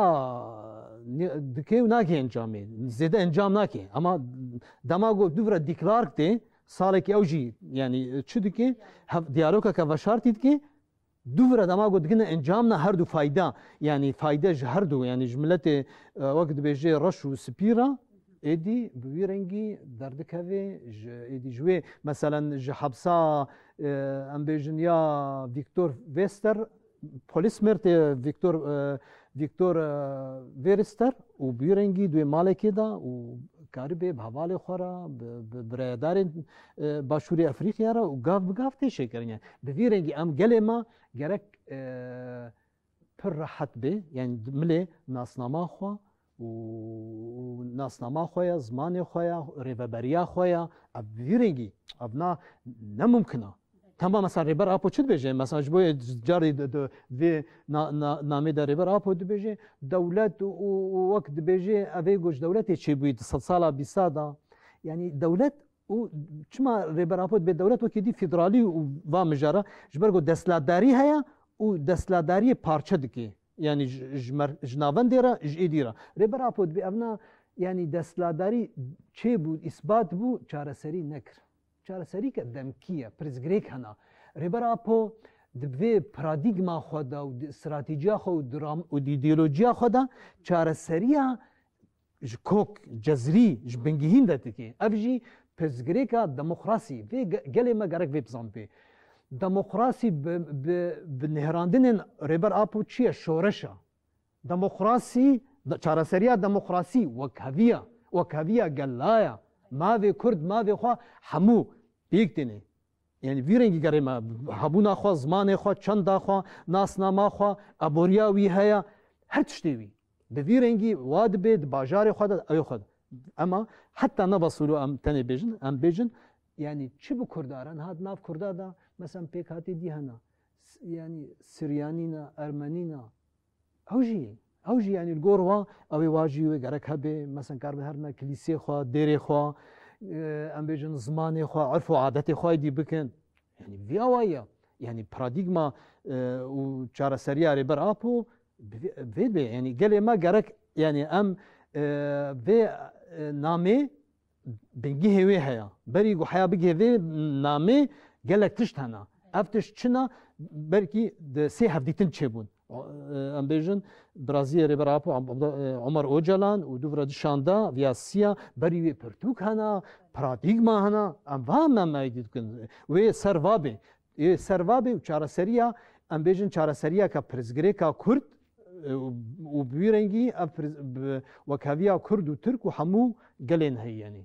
ni-, dike û nake encamê. Zêde encam nake. Ama dema ku dûvre dîklar tê, salekî ew jî, yanî çi dike? Hev-, diyalogeke veşartî dike, dûvre dema ku digine encamna her du fayda, yanî fayde ji her du, yanî ji miletê, e, wek dibêje reş û spî re, êdî bi wî rengî derdikeve, ji, êdî ji wê, meselen ji hepsa, e, em bêjin ya Viktor Vester, polis merde Viktor, e, Viktor, e, Verister û bi wî rengî di wê malekê de û karibe bi hevalê xwe re, bi, bi bireyedarên, e, Başûrê Efrîqya re û gav bi gav tê şêkirin. Yani bi vî rengî em gelê me gerek, e, pir rehet bê, yani milê nasnama xwe û, û nasnama xwe ya, zimanê xwe ya, rêveberiya xwe ya, ev bi vî rengî, ev na, ne mumkin e. Tema mesela Rêber Apo çi dibêje? Mesela ji bo carî di, di vê na, na, namê de Rêber Apo dibêje, dewlet û, û, û wek dibêje, ev ê ku ji dewletê çêbûyî di sedsala bîsta de. Yani dewlet û çima Rêber Apo dibê dewlet wekî dî federalî û va mijara, ji ber ku desthilatdarî heye û desthilatdariyê parçe dike. Yani ji, ji mer-, ji navendê re, ji êdî re. Rêber Apo dibê ev na, yani desthilatdarî çêbû, îsbat bû, çareserî nekir. Çareserîke demkî ye, pirsgirêk hena. Rêber Apo di vê paradîgma xwe de û di stratejiya xwe û di ram-, û di îdeolojiya xwe de çareseriya ji kok, cezrî, ji bingehîn de dike. Ev jî pirsgirêka demokrasî. Vê ge-, gelê me gerek vê bizanibê. Demokrasî bi, bi, bi nêrandinên Rêber Apo çi ye? Şoreş e. Demokrasî, de-, çareseriya demokrasî wekheviya, wekheviya gela ya. Mavê Kurd, mavê xwe hemû pêk têne. Yani vî rengî gerê me hebûna xwe, zimanê xwe, çenda xwe, nasnama xwe, aboriya wî heye, her tiştê wî. Bi vî rengî wa dibê di bajarê xwe de, ew xwe de. Ema heta nava solo em tenê bêjin, em bêjin, yani çi bi Kurda re, niha di nav Kurda de, mesela pêkhatê dî hene, S-, yani Siryanî ne, Ermenî ne, Ew jî, ew jî, yanî li gor wa, ew ê wa jî wê gerek hebe, mesela, karibe herine kilîsê xwe, dêrê xwe, e, em bêjin zimanê xwe, erf û adetê xwe êdî bikin. Yanî vî awayî ya. Yanî paradîgma, e, û çareseriya Rêber Apo bi vê, vê be. Yanî gelê me gerek, yanî em, e, vê, e, namê bingehê wê heye. Berî ku heya bigihê vê namê gelek tişt hene. Ev tişt çi ne? Belkî di sê hevdîtin çêbûn. O, e, em bêjin, biraziyê Rêber Apo Ab-, Abda-, e, Omer Ocalan û dûvra dişanda viya siya berî wê pirtûk hene, paradîgma hene. Em va me me dî dikin. Wê ser va bê. Ê ser va bê û çareseriya, em bêjin çareseriyeke pirsgirêka Kurd, e, û, û bi wî rengî ev pirs-, bi wekheviya Kurd û Tirk û hemû gelên heye yanî.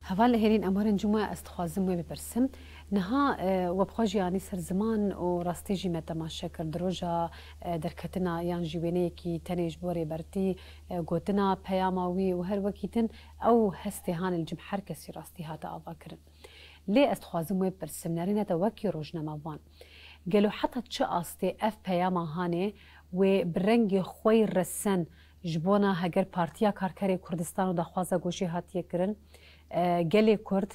Heval Hêrîn, em werin cuma, ez dixwazim wê bipirsim. Niha, e, we bi xwe jî anî ser ziman û rastî jî me temaşe kir. Di roja, e, derketina yan jî wêneyekî tenê ji bo Rêbertî, e, gotina peyama wî û her wekî din ew hestê hanê li cem her kesî rastî hate avakirin. Lê ez dixwazim wê bipirsim, nerîna te wekî rojnamevan. Gelo heta çi astê ev peyama hanê wê bi rengê xwe yî resen ji bona heger Partiya Karkerê Kurdistan û daxwaza goşê hatiye kirin, e, gelê Kurd,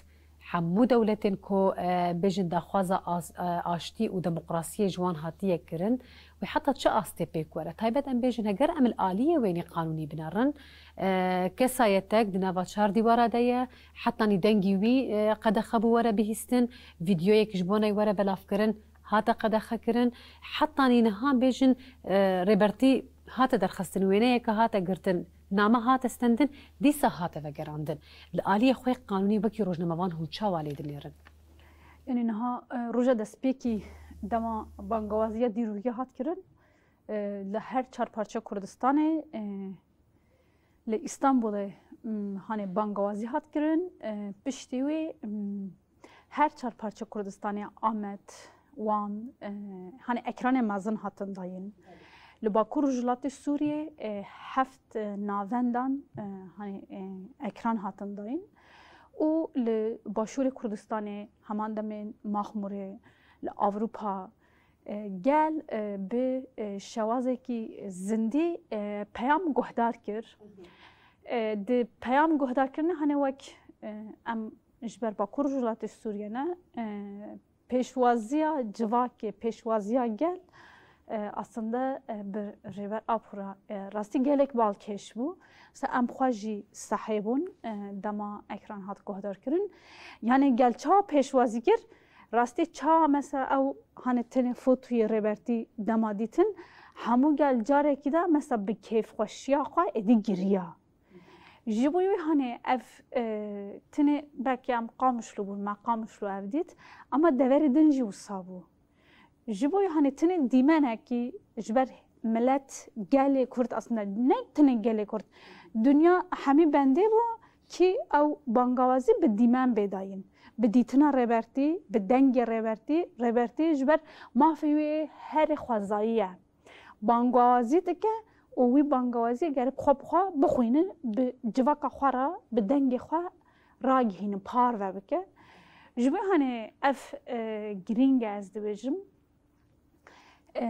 hemû dewletên ku, e, bêjin daxwaza as-, e, aştî û demokrasiyê ji wan hatiye kirin, wê heta çi astê pêk were? Taybet em bêjin heger em li aliyê wênî qanûnî binerin, e, kesayetek di nava çar dîwara de ye, hetanî dengî wî, e, qedexe bû were bihîstin, vîdyoyek ji bo ney were belavkirin, hate qedexekirin, hetanî niha bêjin, e, Rêbertî hate derxistin, wêneyeke hate girtin, name hate stendin, dîsa hate vegerandin. Li aliyê xwe qanûnî wekî rojnamevan hûn çawa lê dinêrin? Yanî niha, e, roja destpêkî dema bangawaziya dîrokî hat kirin, e, li her çar parçe Kurdistanê, e, li Îstanbulê, m, hanê bangawazî hat kirin, e, piştî wê, m, her çar parçe Kurdistanê, Amed, Wan, e, hanê ekranê mezin hatin dayîn. Li Bakur Rojhilatê Sûriyê, e, heft, e, navendan, e, hanê, e, ekran hatin dayîn. Û li Başûrê Kurdistanê, heman demên Maxmûrê, li Ewropa, e, gel, e, bi, e, şewazekî zindî, e, peyam guhdar kir. E, di peyam guhdarkirinê hanê wek, e, em ji ber Bakur Rojhilatê Sûriyê ne, e, pêşwaziya civakê, pêşwaziya gel, e, aslında, e, bi Rêber Apo re, e, rastî gelek balkêş bû. Mesela em xwe jî sehê bûn, e, dema ekran hat guhdarkirin. Yanî gel çawa pêşwazî kir, rastî çawa mesela ew hanê tenê fotoyê Rêbertî dema dîtin, hemû gel carekî de mesela bi kêfxweşiya xwe êdî giriya. Ji bo wî hanê ev, e, tenê belkî em Qamişlo bûn, me Qamişlo ev dît, ama deverê din jî wisa bû. Ji bo wî hanê tenê dîmenekî ji ber milet, gelê Kurd aslında, ne tenê gelê Kurd, dinya hemî bendê bû kî ew bangawazî bi dîmen bê dayîn. Bi dîtina Rêbertî, bi dengê Rêbertî, Rêbertî ji ber mafê wî herê xwezayî ye. Bangawazî dike û wî bangawazî gerek xwe bi xwe bixwînin, bi civaka xwe re, bi dengê xwe ragihînin, parve bike. Ji bo hanê ev, e, girîng e, ez dibêjim. E,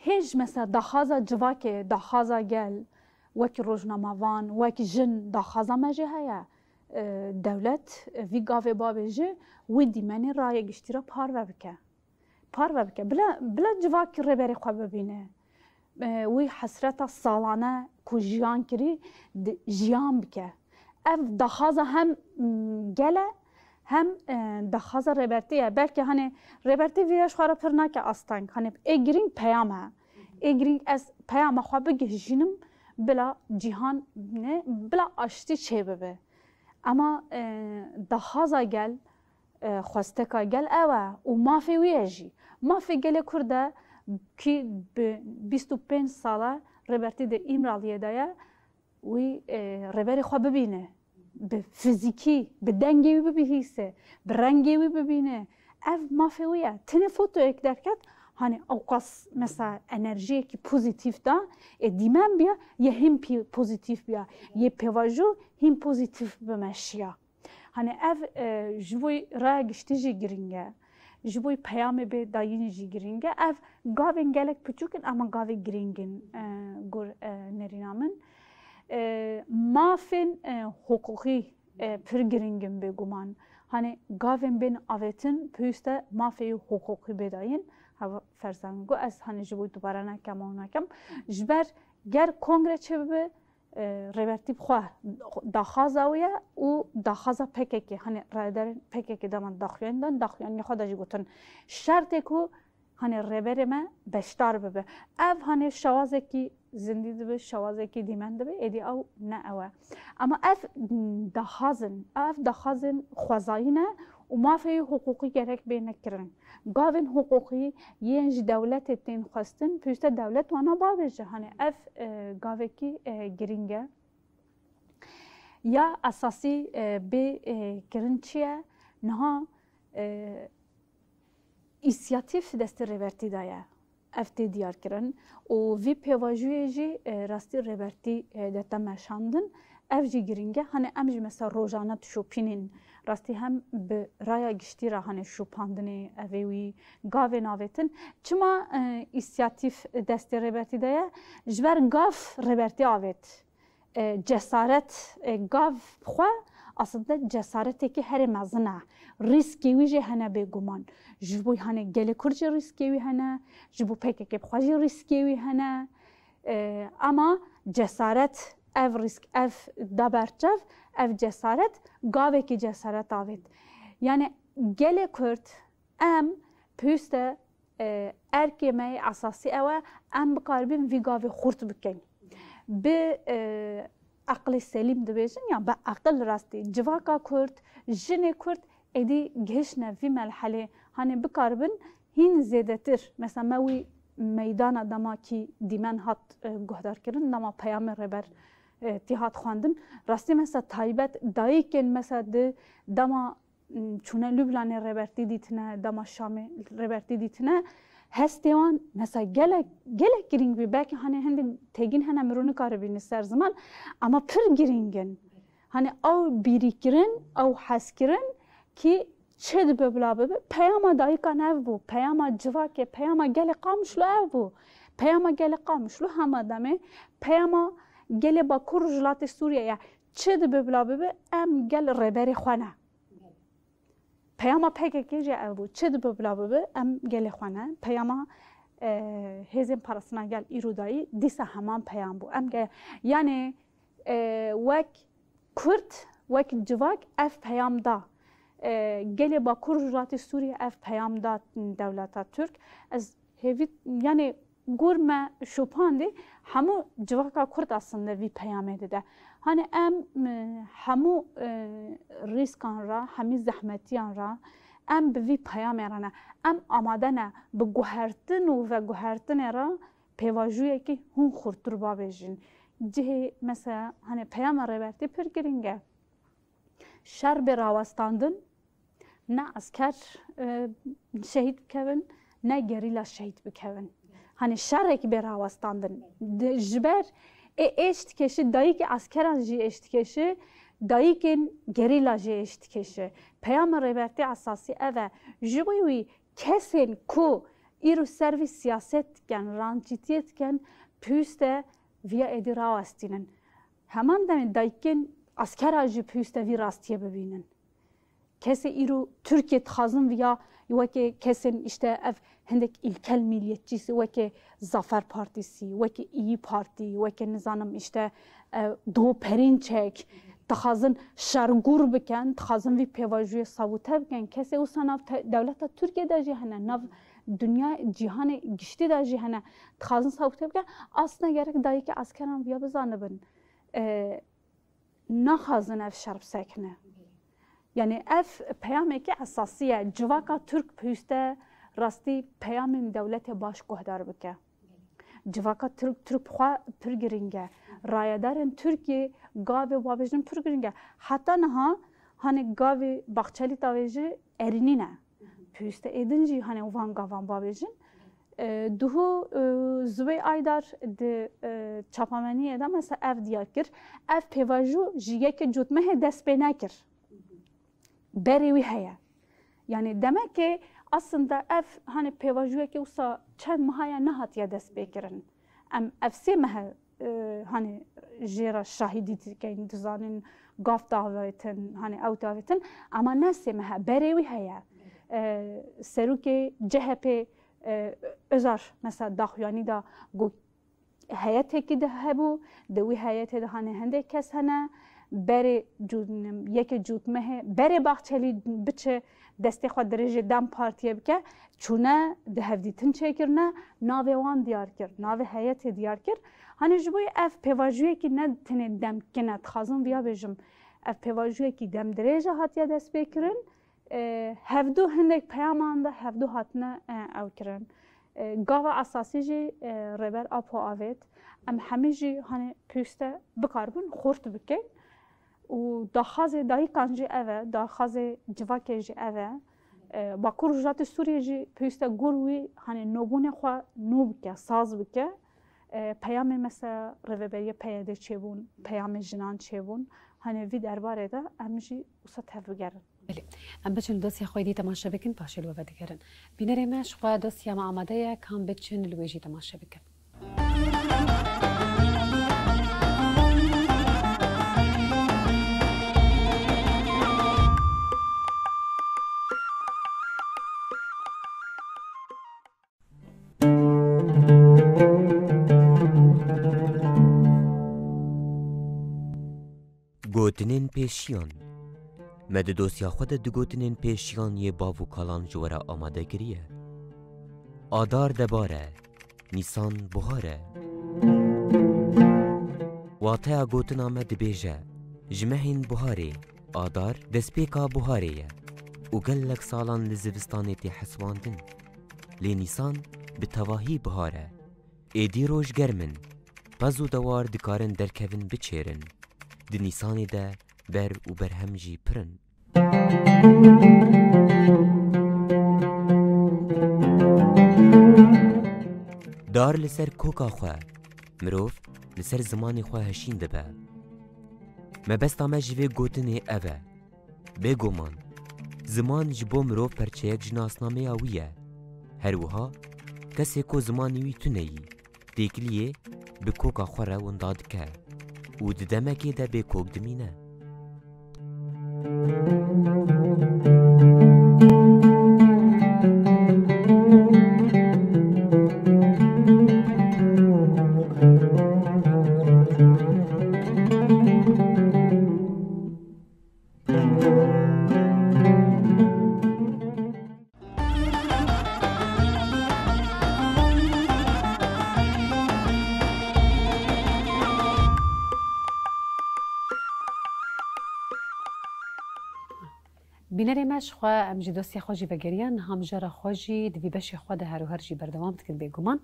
hêj mesela daxwaza civakê, daxwaza gel, wekî rojnamevan, wekî jin daxwaza me jî heye. E, dewlet, e, vî gavê bavê jî wî dîmenê raya giştî re parve bike. Parve bike. Bila, bila civakî rêberê xwe bibîne. E, wî hesreta salane ku jiyan kirî, di, jiyan bike. Ev daxwaza hem, m, gel e, hem, e, daxwaza Rêbertî ye. Belkî hanê Rêbertî vî ya ji xwe re pir nake asteng. Hanê ê girîng peyam e. Ê girîng ez peyama xwe bigihîjînim bila cîhan ne, bila aştî çêbibe. Ema, e, daxwaza gel, e, xwesteka gel ew e û mafê wî ye jî. Mafê gelê Kurd e kî bi bîst û pênc sal e Rêbertî di Îmraliyê de ye, wî, e, rêberê xwe bibîne, bi fizîkî, bi dengê wî bibihîse, bi rengê wî bibîne. Ev mafê wî ye. Tenê fotoyek derket, hanê ewqas mesela enerjiyekî pozîtîf da, ê dîmen biya, yê hîn pî-, pozîtîf biya, yê pêvajo hîn pozîtîf bimeşiya. Hanê ev, e, ji bo raya giştî jî girîng e. Ji bo peyamê bê dayîn jî girîng e. Ev gavên gelek piçûk in, ama gavê girîng in, e, gor, e, nerîna min. E, mafên, e, hiqûqî, e, pir girîng in bêguman. Hani gavên bên avêtin pêwîst e mafê wî hiqûqî bê dayîn. Heva ferzan got, ez hani ji bo dubare nekem û nekem. Ji ber ger kongre çêbibe, e, Rêbertî bi xwe daxwaza wî ye û daxwaza P K K, hani rayedarên P K K dema daxuyanî dan, daxuyanî xwe de jî gotin, şertê ku hani rêberê me beşdar bibe. Ev hani şewazekî zindî dibe, şewazekî dîmen dibe, êdî ew ne ew e. Ama ev, mm, daxwazin, ev daxwazin xwezayî ne û mafê wî hiqûqî gerek bêne kirin. Gavên hiqûqî yên ji dewletê tên xwestin, pêwîst e dewlet wana bavêje. Hani ev, e, gavekî, e, girîng e. Ya esasî, e, bê, e, kirin çi ye? Niha, e, însiyatîf destê Rêbertî de ye. Ev tê diyar kirin û vî pêvajoyê jî, e, rastî Rêbertî, e, dete meşandin. Ev jî girîng e. Hani em jî mesela rojane dişopînin. Rastî hem bi raya giştî re hani şopandinê evê wî gavên avêtin. Çima, e, însiyatîf destê Rêbertî de ye? Ji ber gav Rêbertî avêt. E, cesaret, e, gav xwe aslında cesaretekî herê mezin e. Rîskê wî jî hene bêguman. Ji bo, hani, gelê Kurd jî rîskê wî hene, ji bo P K K bi xwe jî rîskê wî hene. E, ama cesaret, ev rîsk, ev da berçev, ev cesaret, gavekî cesaret avêt. Yani gelê Kurd, em pêwîst e, e, erkê me yê esasî ew e, em bikaribin vî gavê xurt bikin. Bi, e, eqlê selîm dibêjin ya bi eqil rastî civaka Kurd, jinê Kurd êdî gihiştine vî melhelê, hani bikaribin hîn zêdetir. Mesela me wî meydana dema kî dîmen hat, e, guhdar kirin, dema peyamê Rêber, e, tî hat xwendin. Rastî mesela taybet dayikên mesela di dema, m, çûne Lublanê Rêbertî dîtine, dema Şamê Rêbertî dîtine, hestê wan mesela gelek, gelek girîng bî. Belkî hani hindê têgîn hene mirov nikare bîne ser ziman, ama pir girîng in. Hani ew bîrîkirin, ew hezkirin kî çi dibe bila bibe, peyama dayikan ev bû, peyama civakê, peyama gelê Qamişlo ev bû. Peyama gelê Qamişlo hema demê peyama gelê Bakur Rojhilatê Sûriyê ye. Çi dibe bila bibe, em gel rêberê xwe ne. Peyama P K K jî ev bû. Çi dibe bila bibe, em gelê xwe ne. Peyama, e, hêzên parastina gel îro dayî, dîsa heman peyam bû. Em ge-, yani, e, wek Kurd, wek civak ev peyam da. E, gelê Bakur Rojhilatê Sûriyê ev peyam da dewleta Tirk. Ez hêvî, yani, Gur me şopandî, hemû civaka Kurd aslında vî peyamê dide. Hani em, e, hemû, e, rîskan re, hemî zehmetiyan re, em bi vî peyamê re ne. Em amade ne bi guhertin û veguhertinê re pêvajoyekî hûn xurtir bavêjin. Cihê mesela, hani peyama Rêbertî pir girîng e. Şer bê rawestandin, ne esker, e, şehîd bikevin, ne gerîla şehîd bikevin. Hani şerek bê rawestandin. Di, ji ber ê êş dikêşi, dayikê eskeran jî êş dikêşi, dayikên gerîla jî êş dikêşi. Peyama Rêbertî esasî ev e. Ji bo wî kesên ku îro ser vî siyaset dikin, rancîtiyê dikin, pêwîst e viya êdî rawestînin. Heman demê dayikên askera jî pêwîst e vî rastiyê bibînin. Kesê îro Tirkiyê dixwazin viya weke kesên, işte, ev hindek îlkel milliyetçîsî, weke Zafer Partîsî, weke İYİ Partî, weke nizanim, işte, e, Doğu Perinçek, dixwazin şergûr bikin, dixwazin vî pêvajoyê sabûte bikin. Kesê wisa nav te-, dewleta Tirkiyê de jî hene, nav dinya, cîhanê giştî de jî hene, dixwazin sabûte bikin. Aslında gerek dayikê eskeran viya bizanibin. E, naxwazin ev şer bisekine. Yani ev peyamekî esasî ye. Civaka Tirk pêwîst e rastî peyamên dewletê baş guhdar bike. Civaka Tirk, Tirk bi xwe pir girîng e. Rayedarên Tirkiyê gavê wa bêjin pir girîng e. Heta niha, hani, gavê Bahçelî tavêjî erînî ne. Pêwîst e êdin jî, hani, van gavan bavêjin. E, duhû, e, Zubey Aydar di, e, çapameniyê de mesela ev diyar kir. Ev pêvajo ji yekê cotmehê dest pê nekir. Berê wî heye. Yani demek ki aslında ev, hani, pêvajoyeke wisa çend meha ye nehatiye dest pê kirin. Em ev sê meh e, e, hani jê re şahidî dikin, dizanin gav davêtin, hani ew davêtin, ama ne sê mehe, berê wî heye. E, serokê C H P, e, Özer mesela daxuyanî da got heyetekî de hebû, di wî heyetê de hani hindek kes hene, berê cû-, yekê cûtmehê, berê Bahçelî biçe destê xwe dirêjê DEM Partiyê bike, çûne di hevdîtin çêkirine, navê wan diyar kir, navê heyetê diyar kir. Hani ji bo ev pêvajoyekî ne tenê demkin e, dixwazim viya bêjim, ev pêvajoyekî demdirêj e hatiye destpêkirin. E, hevdu hindek peyaman de hevdu hatine, e, ew kirin. E, gava esasî jî, e, Rêber Apo avêt. Em hemî jî hani pêwîste bikaribin xurt bikin. Û daxazê dayikan jî ev e, daxazê civakê jî ev e. E, Bakur Rojhilatê Sûriyê jî pêwîste gur wî hani nûbûnê xwe nû bike, saz bike. E, peyamê mesela rêveberiya P Y D çêbûn, peyamê jinan çêbûn. Hani vî derbarê de em jî wisa tevbigerin. Belê. Em biçin dosya xwe dî temaşe bikin, paşê li we vedigerin. Bînerê me ji xwe dosya me amade ye, kam biçin li wê jî temaşe bikin. Gotinên pêşiyan. Me di dosya xwe de du gotinên pêşiyan yê bav û kalan ji we re amade kiriye. Adar debar e, Nîsan buhar e. Wateya gotina me dibêje, ji mehên buharê, Adar destpêka buharê ye û gelek salan li zivistanê tê hesibandin. Lê Nîsan bi tevahî buhar e. Êdî roj germ in, pez û dewar dikarin derkevin biçêrin. Di Nîsanê de ber û berhem jî pir in. Dar li ser koka xwe, mirov li ser zimanê xwe hişîn dibe. Mebesta me ji vê gotinê ev e. Bêguman, ziman ji bo mirov perçeyek ji nasnameya wî ye. Her wiha, kesê ku zimanê wî tune yî, têkiliyê bi koka xwe re winda dike û di demekê de bê kok dimîne. Bînerê me ji xwe, em jî dosyê xwe jî vegeriyan, niha mijara xwe jî di vî beşê xwe de her û her jî berdewam dikin bêguman.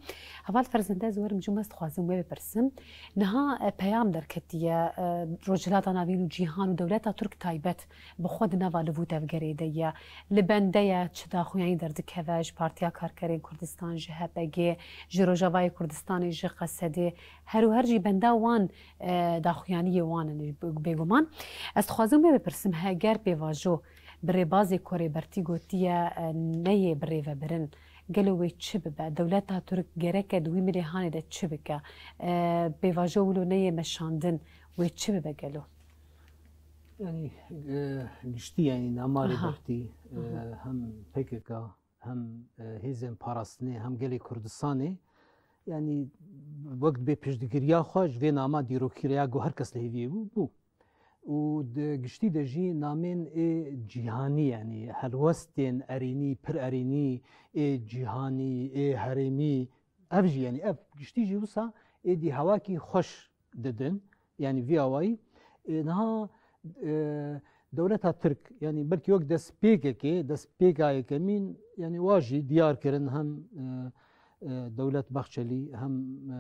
Heval Ferzende, ez werim cû me, ez dixwazim wê bipirsim. Niha, e, peyam derketiye, e, Rojhilata Navîn û cîhan û dewleta Tirk taybet bi xwe di nava liv û tevgerê de ye. Li bende ye, çi daxuyanî derdikeve ji Partiya Karkerên Kurdistan, ji H P G, ji Rojavayê Kurdistanê, ji Qesedê, her û her jî benda wan, e, daxuyaniyê wan in bêguman. Ez dixwazim wê bipirsim, heger pêvajo bi rêbazê ku Rêbertî gotiye, e, neyê birêvebirin, gelo wê çi bibe? Dewleta Tirk gereke di wî milê hanê de çi bike? E, pêvajo wilo neyê meşandin, wê çi bibe gelo? Yani, e, giştî, yani, nama Aha. Rêbertî, e, Aha. hem P K K, hem, e, hêzên parastinê, hem gelê Kurdistanê, yani, wek dibê piştgiriya xwe ji vê nama dîrokî re ya ku her kes li hêviyê bû, bû. Û di giştî de jî namên ê cîhanî, yani, helwestên erênî, pir erênî, ê cîhanî, ê herêmî, ev jî, yani, ev giştî jî wisa êdî hewakî xweş didin. Yani vî awayî, e, niha, e, dewleta Tirk, yani belkî wek destpêkekê, destpêka yekemîn, yani wa jî diyar kirin hem, e, e, Dewlet Bahçelî hem, e,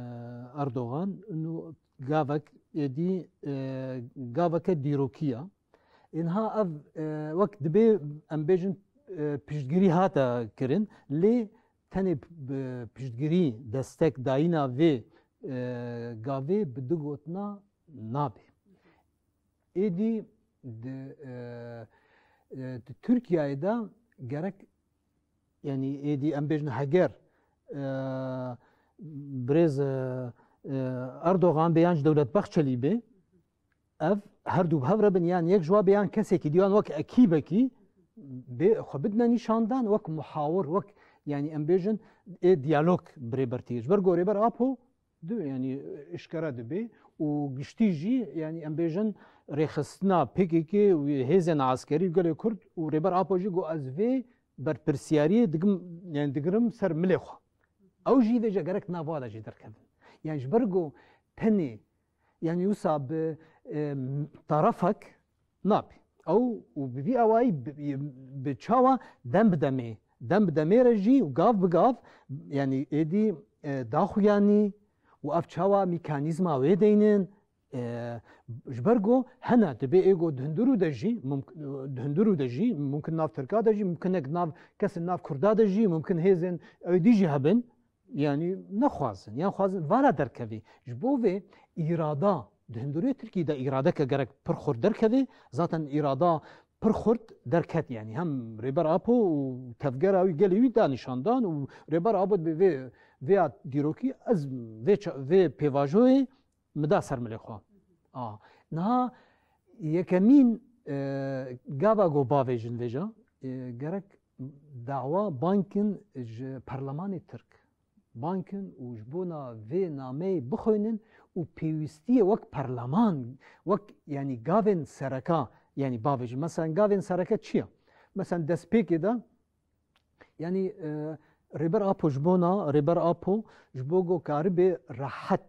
Erdogan. Û gavek êdî, e, gaveke dîrokî ya. Ê niha ev, e, wek dibê em bêjin, e, piştgirî hate kirin, lê tenê p-, p-, piştgirî, destek dayîna vê, e, gavê bi du gotina nabe. Êdî di, e, e, di Tirkiyeyê de gerek, yani êdî em bêjin heger, e, birêz, e, e, Erdogan bê yan jî Dewlet Bahçelî bê, ev her du bi hev re bin, yan yek ji wa bê yan kesekî dî yan wek ekîbekî bê xwe bidine nîşandan, wek muhawir, wek, yanî em bêjin ê diyalog bi Rêber Tiyê. Ji ber ku Rêber Apo du, yanî eşkere dibe û giştî jî, yanî em bêjin rêxistina P K K û hêzên eskerî û gelê Kurd û Rêber Apo jî got, ez vê berpirsiyariyê digim, yanî digirim ser milê xwe. Ew jî vêce gerek nava de jî derkevin. Yanî ji ber ku tenê, yanî wisa bi, e, tarafek nabe. Ew û bi vî awayî bi, bi çawa dem bi demê, dem bi demê re jî û gav bi gav, yanî êdî, e, daxuyanî û ev çawa mîkanîzma wê deynin, e, ji ber ku hene dibê ê ku di hundirû de jî mumk-, di hundirû de jî mumkin nav Tirka de jî mumkin nek nav kesên nav Kurda de jî mumkin hêzên ewdî jî hebin. Yanî nexwazin, yan xwazin vala derkevî. Ji bo vê îrada, di hundirê Tirkî de îradeke gerek pir xurt derkevê. Zaten îrada pir xurt derket, yanî hem Rêber Apo û tevgera wî gelê wî da nîşandan û Rêber Apo dibê vê, vê ya dîrokî ez vê ça-, vê pêvajoyê min da ser milê xwe. A, niha yekemîn, e, gava ku bavêjin vêca, e, gerek dawa bankin ji perlemanê Tirk. Bankin û ji bona vê nameyê bixwînin û pêwîstiyê wek perleman, wek, yanî gavên sereka, yanî bavêjin. Mesela gavên sereke çi ye? Mesela destpêkê de, yanî, e, Rêber Apo ji bona, Rêber Apo ji bo ku karibe rehet,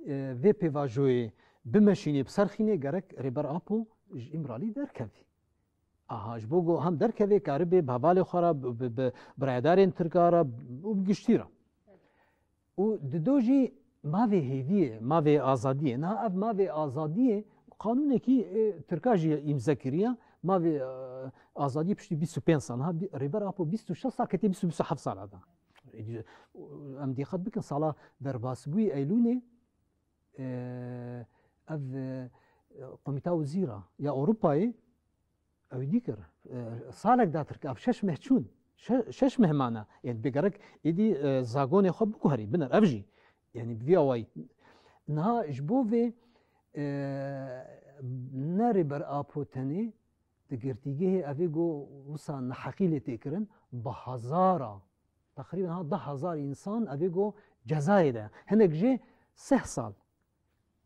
e, vê pêvajoyê bimeşînê, biserxînê, gerek Rêber Apo ji Îmralî derkevî. Aha, ji bo ku hem derkevê, karibe bi hevalê xwe re, bi, bi, bi biraydarên Tirka re û bi giştî re. Û dido jî mavê hêviyê, mavê azadiyê. Niha ev mavê azadiyê qanûnekî, e, Tirka jî îmze kiriye. Mavê, e, azadiyê piştî bîst û pênc sal. Ha, bî-, Rêber Apo bîst û şeş sal ketiye bîst û, bîst û heft sala de. Em dîqet bikin, sala derbasbûyî Eylûnê, e, ev, e, Komîta Wezîra ya Ewropayê ew dî kir. E, salek da Tirk, ev şeş meh çûn. Şe-, şeş meh mane. Yanî bi gerek êdî, e, zagonê xwe biguherî, biner. Ev jî, yanî bi vî awayî. Niha ji bo vê, e, ne Rêber Apo tenê di girtîgehê evê ku wisa neheqî lê tê kirin, bi hezara, teqrîben ha deh hezar însan evê ku cezayê de. Hinek jê seh sal.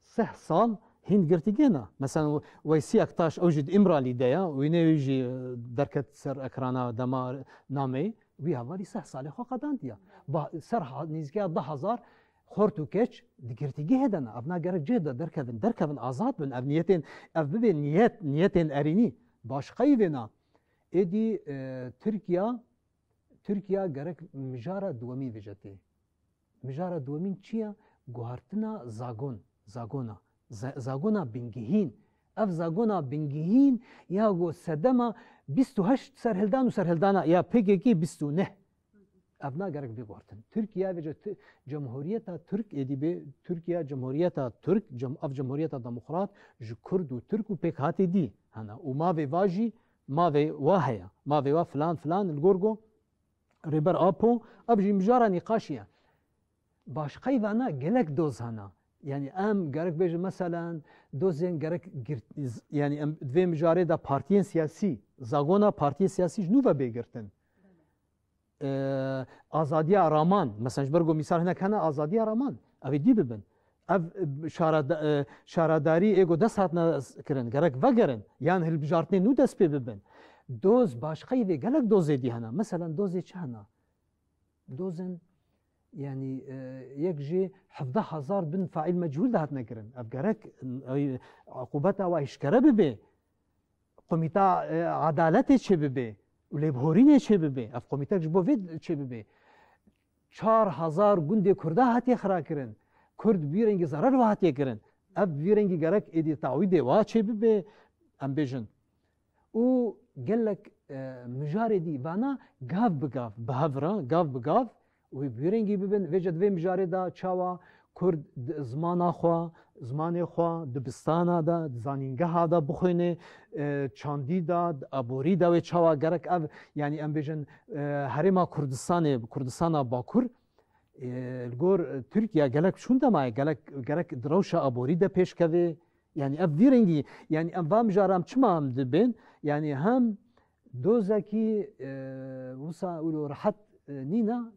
Seh sal hîn girtîgeh ne. Mesela Weysî Ektaş, ew jî di Îmralî de ye, wînê wî jî, e, derket ser ekrana dema nameyê, wî hevalî seh salê xwe qedandiye. Ba-, ser ha-, nêzîkîya deh hezar xort û keç di girtîgehê de ne. Evna gerek cih de derkevin, derkevin, azad bin. Ev niyetên, ev bibe niyet, niyetên erênî. Başqeyî vêna. Êdî, e, Tirkiya, Tirkiya gerek mijara duwemîn vêce tê. Mijara duwemîn çi ye? Guhartina zagon, zagona. Za-, zagona bingihîn. Ev zagona bingihîn ya ku sedema bîst û heşt serhildan û serhildana ya P K K bîst û neh. Ev na gerek bê guhartin. Tirkiye vêce Ti-, Cemhuriyeta Tirk êdî bê Tirkiye Cemhuriyeta Tirk, cem-, ev Cemhuriyeta Demokrat ji Kurd û Tirk û pêk hatê dî hene. Û mavê va jî, mavê wa heye. Mavê wa filan filan, li gor ku Rêber Apo, ev jî mijara nîqaşî ye. Başqey vana gelek doz hene. Yanî em gerek bêjin, meselen, dozên gerek girt-, z-, yanî em di vê mijarê de partiyên siyasî, zagona partiyên siyasî ji nû ve bê girtin. Ee, azadiya raman, meselen, ji ber ku mîsal hinek hene, azadiya raman, ew ê dî bibin. Ev, e, şarada-, e, şaradarî ê ku dest hatine s-, kirin, gerek vegerin, yan hilbijartinên nû dest pê bibin. Doz, başqeyî vê gelek dozê dî hene. Meselen, dozê çi hene? Dozên, yanî, e, yek jî hevdeh hezar bin faîl mechûl de hatine kirin. Ev gerek, e, uqûbeta wa eşkere bibe. Komîta, e, Edaletê çêbibe û lêbihorînê çêbibe. Ev komîtek ji bo vê çêbibe. Çar hezar gundê Kurda hatiye xirakirin. Kurd bi vî rengî zerar ve hatiye kirin. Ev bi vî rengî gerek êdî tawîdê wa çêbibe, em bêjin. Û gelek, e, mijarê dî vana gav bi gav, bi hev re, gav bi gav, wê bi vî rengî bibin. Vêce di vê mijarê de çawa Kurd di zimana xwe, zimanê xwe dibistana de, di zanîngeha de bixwîne, e, çandî de, di aborî de wê çawa gerek ev, yanî em bêjin, e, Herêma Kurdistanê, Kurdistana Bakur, e, li gor, e, Tirkiye gelek çûn de maye, gelek, gerek di rewşa aborî de pêş keve, Yani ev vî rengî, yani em va mijaran çima em dibên? Yani hem dozekî, e, wisa wilo rehet, e, nîna,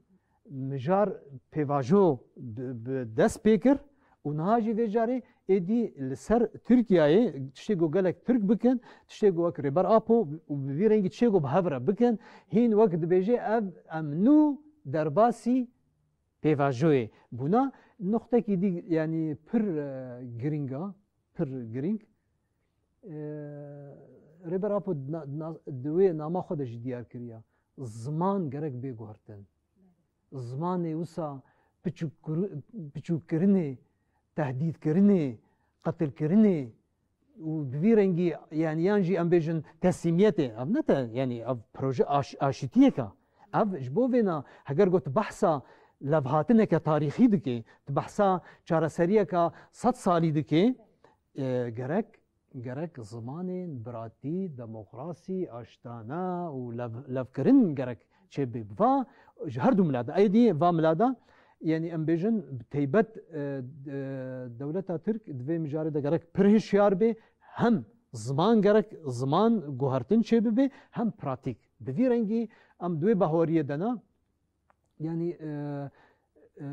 mijar pêvajo bi, bi dest pê kir û niha jî vê carê êdî li ser Tirkiyeyê tiştê ku gelek Tirk bikin, tiştê ku wek Rêber Apo û bi vî rengî tiştê ku bi hev re bikin, hîn wek dibêje ev em nû derbasî pêvajoyê bûna. Noqtekî dî, yanî pir, e, girîng a, pir girîng. E, Rêber Apo di na-, di na-, di wê nama xwe de jî diyar kiriya. Ziman gerek bê guhertin. Zimanê wisa piçûkkiru-, piçûkkirinê, tehdîdkirinê, qetilkirinê û bi vî rengî, yanî yan jî em bêjin teslîmiyetê. Ev ne te, yanî ev proje aş-, aşîtiyek e. Ev ji bo vêna heger got behsa levhatineke tarîxî dike, tu behsa çareseriyeke sed salî dike, e, gerek, gerek zimanên biratî, demokrasî, aştana û lev-, levkirin gerek çêbê. Bi va ji her du mila de, êdî va mila de, yanî em bêjin bi teybet, e, e, dewleta Tirk di vê mijarê de gerek pir hişyar bê, hem ziman gerek, ziman guhertin çêbibe, hem pratîk. Bi vî rengî em di wê bahwariyê de ne, yanî, e, e,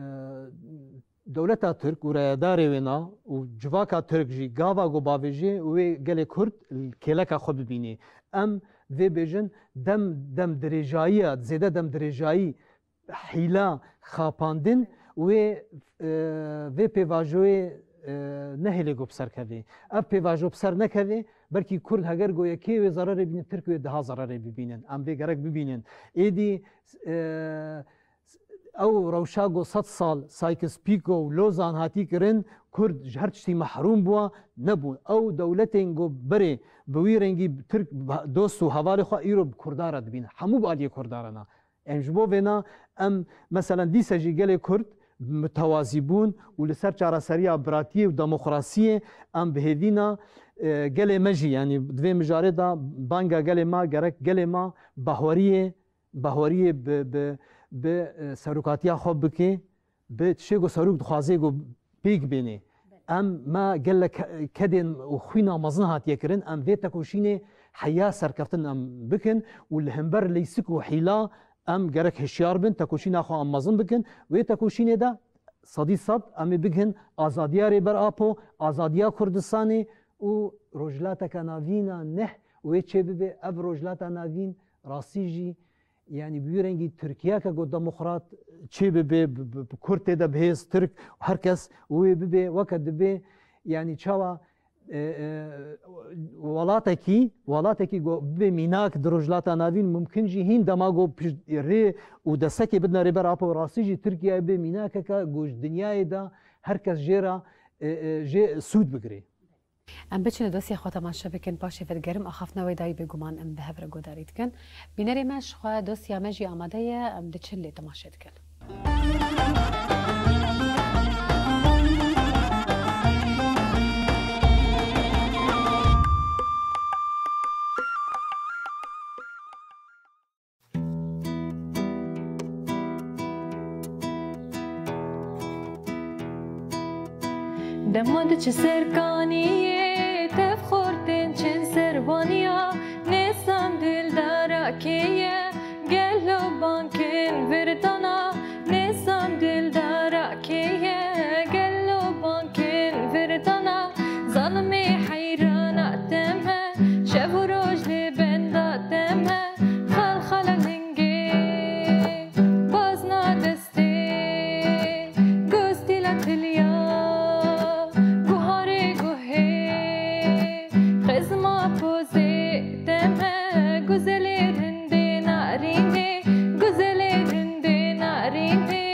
dewleta Tirk û rayedarê wê na û civaka Tirk jî gava ku bavêjê wê gelê Kurd kêleka xwe bibînê. Em vê bêjin dem, dem dirêjayî ya, zêde dem dirêjayî, hîla, xapandin wê, e, vê pêvajoyê, e, nehêlê ku bi ser kevê. Ev pêvajo bi ser nekevê, belkî Kurd heger ku yekê wê zererê bînin, Tirk wê daha zererê bibînin. Em vê gerek bibînin. Êdî, e, ew rewşa ku sed sal Sykes-Picot û Lozan hatî kirin, Kurd ji her tiştî mehrûm bûa, nebû. Ew dewletên ku berê bi wî rengî Tirk dost û hevalê xwe îro bi Kurda re dibînin. Hemû bi aliyê Kurda re ne. Em ji bo vêna em, meselen, dîse jî gelê Kurd mutewazî bûn û li ser çareseriya biratiyê û demokrasiyê em bi hêvî ne, e, gelê me jî, yanî di vê mijarê de banga gelê me gerek gelê me bahweriyê, bahweriyê bi, bi, bi, e, serokatiya xwe bike, bi tiştê ku serok dixwaze ku pêk bênê. Em me gelek ke-, kedên û xwîna mezin hatiye kirin, em vê tekoşînê heya serkeftin em bikin û li hember lîstik û hîla em gerek hişyar bin, tekoşîna xwe em mezin bikin. Wê tekoşînê de sedî sed em ê bighin azadiya Rêber Apo, azadiya Kurdistanê û Rojhilateke Navîn a neh wê çêbibe. Ev Rojhilata Navîn rastî jî, yanî bi wî rengî Tirkiyeke ku demokrat çê bibe, bi, bi, bi Kurd tê de bihêz, Tirk, her kes wê bibe, weke dibe, yanî çawa, e, e, welatekî, welatekî ku bibe mînak di Rojhilata Navîn, mumkin jî hîn dema ku pişt rê û destekê bidine Rêber Apo, rastî jî Tirkiye bê mînakeke ku ji dinyayê de her kes jê re, e, e, jê sûd bigire. Em biçin li dosya xwe temaşe bikin, paşê vedigerim axaftina wê dayî bêguman em bi hev re guhdarî dikin. Bînerê me ji xwe dosya me jî amade ye, em diçin lê temaşe dikin. Dema diçi ser kaniyê, tev xortên çin ser waniya, nêsan dildara kê ye, gelo bankên virdana, nêsan dildara kê ye, gelo bankên virdana, zalimê heyrana te me, şev û roj li benda te me, xal xala lingê, bazna destê, gostîla tilya, guharê guhê, xizma pozê te me, guzelê rindê narînê, guzelê rindê narînê.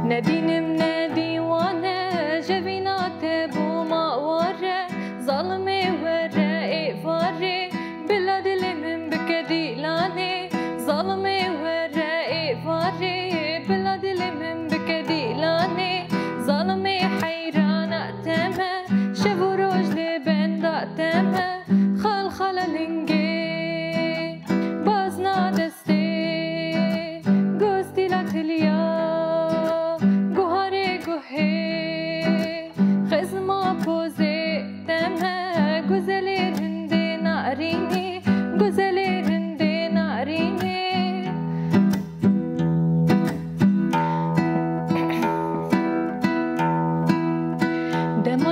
Nedînim nedîwane, jevîna te bûma ware, zalimê were êvarê, bila dilê min bike dîlanê, zalimê were êvarê, bila dilê min bike dîlanê, zalimê heyrana te me, şev û roj li benda te me, xal xala lingê, bazna dest Gostîla tilya,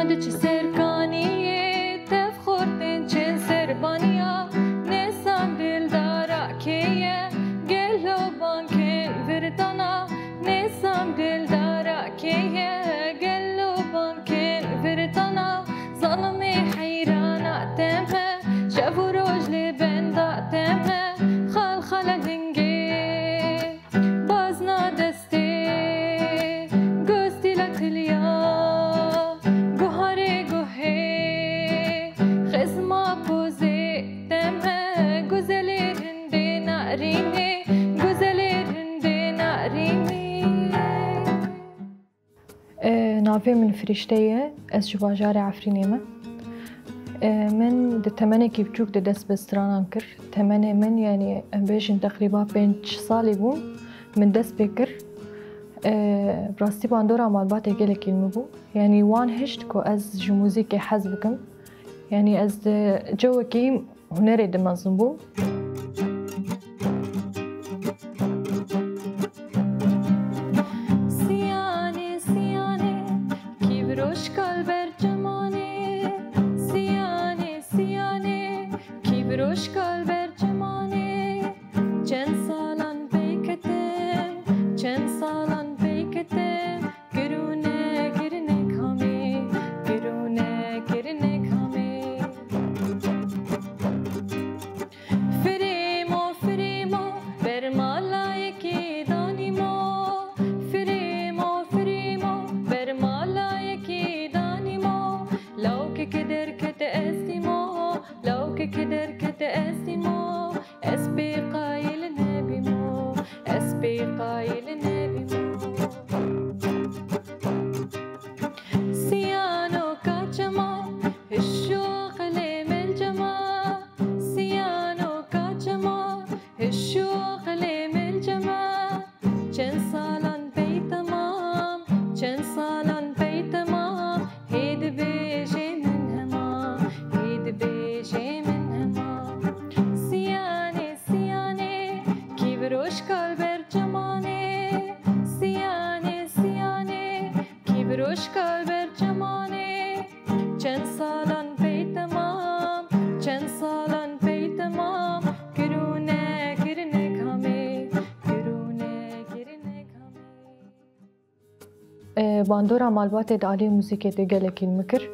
Diçi ser kaniyê tev xortên çên serbaniya, nêsam dildara kê ye, gelo bankên virdana, nêsam dildara kê ye, gelo bankên virdana, zalimê heyrana teme, şev û roj lê benda teme, xal xala lingê. Bazna destê, gostîla tiliya, guharê guhê, xizma pozê, teme, guzelê rindê narînê, guzelê rindê narînê. E, navê min Firîşte ye, ez ji bajarê Efrînê me. E, min di temenekî biçûk de dest bi stranan kir. Temenê min, yanî em bêjin teqrîba pênc salî bû min dest pê kir. E, bi rastî bandora malbatê gelekî li min bû. Yanî wan hişt ku ez ji muzîkê hez bikim. Yanî ez di cewekî hunerê de mezin bûm. Siyanê, siyanê, kîvroşka li ber çemanê. Siyanê, siyanê, kîvroşka li ber çemanê. Çend salan peyketim, çend salan peyketim. Girûne, girine kamê, girûne, girine kamê. Firêmo, firêmo, bermalayekê danîmo. Firêmo, firêmo, bermalayekê danîmo. Lawkeke derkete ez dîmo, lawkeke derkete ez dîmo. Ez pê qayîl nebîmo, ez pê qayîl nebîmo. Siyano kaçema, hişo qilê melcema. Siyano kaçema, hişo qilê melcema. Çend salan pey temam, çend salan pey temam. Hê dibêjê min hema, hê dibêjê min hema. Siyanê, siyanê, kîvroşka li ber çemanê. Siyanê, siyanê, kîvroşka li ber çemanê. Çend salan pey temam, çend salan pey temam. Girûne, girine kamê, girûne, girine kamê. E, bandora malbatê di aliyê muzîkê de gelekî li min kir.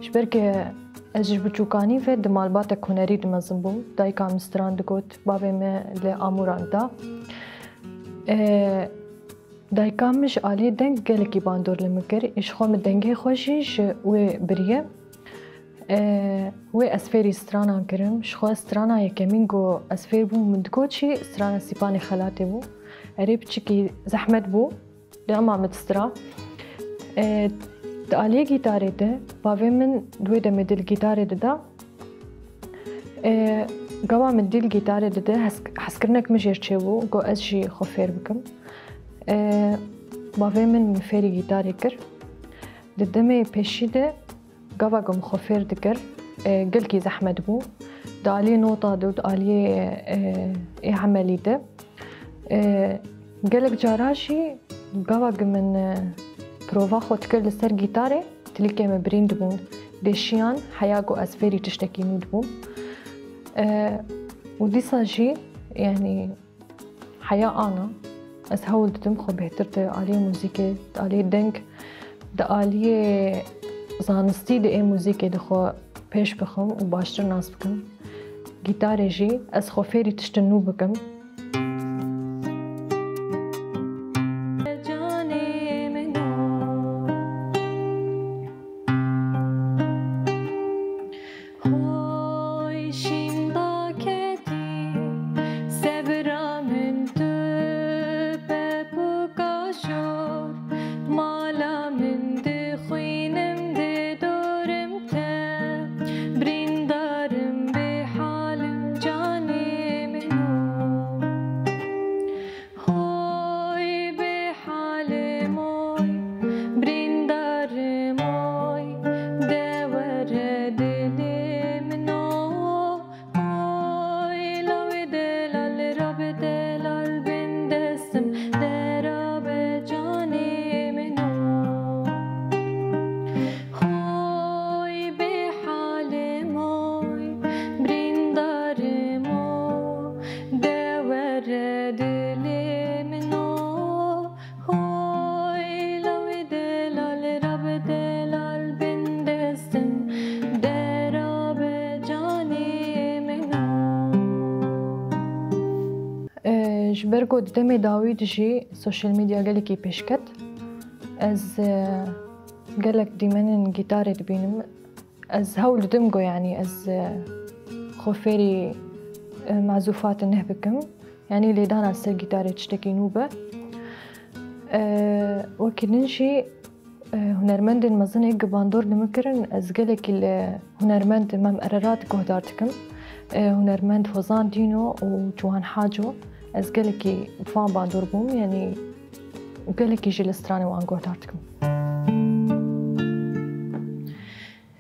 Ji ber ku ez ji biçûkanî ve di malbatek hunerî de mezin bûm. Dayika min stran digot, bavê me li Amûran da. E, dayika min ji aliyê deng gelekî bandor li min kir. Ji xwe min dengê xwe jî ji wê biriye. E, wê ez fêrî stranan kirim. Ji xwe strana yekemîn ku ez fêr bûm min digot jî strana Sîpanê Xelatê bû. Erê piçikî zehmet bû. Dema min distra. E, di aliyê gîtarê de, bavê min di wê demê de li gîtarê dida. E, gava min dî li gîtarê dide, hes-, hezkirinek min jê re çêbû, got ez jî xwe fêr bikim. E, bavê min min fêrî gîtarê kir. Di demê pêşî de gava ku min xwe fêr dikir, e, gelkî zehmet bû. Di aliyê nota de û di aliyê, e, ê emelî de. E, gelek cara jî gava ku min, e, prova xwe dikir li ser gîtarê, tilîkê me birîn dibûn, dêşiyan heya ku ez fêrî tiştekî nû dibûm. E, û dîsa jî, yanî, heya ana, ez hewl didim xwe bêhtir di aliyê muzîkê, di aliyê deng, di aliyê zanistî de ê muzîkê de xwe pêş bixim û baştir nas bikim. Gîtarê jî ez xwe fêrî tiştên nû bikim. Canê min o. Hoy şînda ketî, sebra min tu pep û kaşor, mala min dixwînim dê dorim te, birîndarim bê halim canê min o. Ji ber ku di demê dawî de jî sosyal medya gelekî pêş ket, ez, e, gelek dîmenên gîtarê dibînim. Ez hewl didim ku, yanî, ez, e, xwe fêrî, e, mazûfatê nuh bikim. Yanî lêdana ser gîtarê tiştekî nû be. E, wekî din jî, e, hunermendên mezin ê ku bandor li min kirin, ez gelekî li hunermend Mem Ererat guhdar dikim. E, hunermend Hozan Dîno û Ciwan Haco, ez gelekî bi van bandor bûm, yanî gelekî jî li stranê wan guhdar dikim.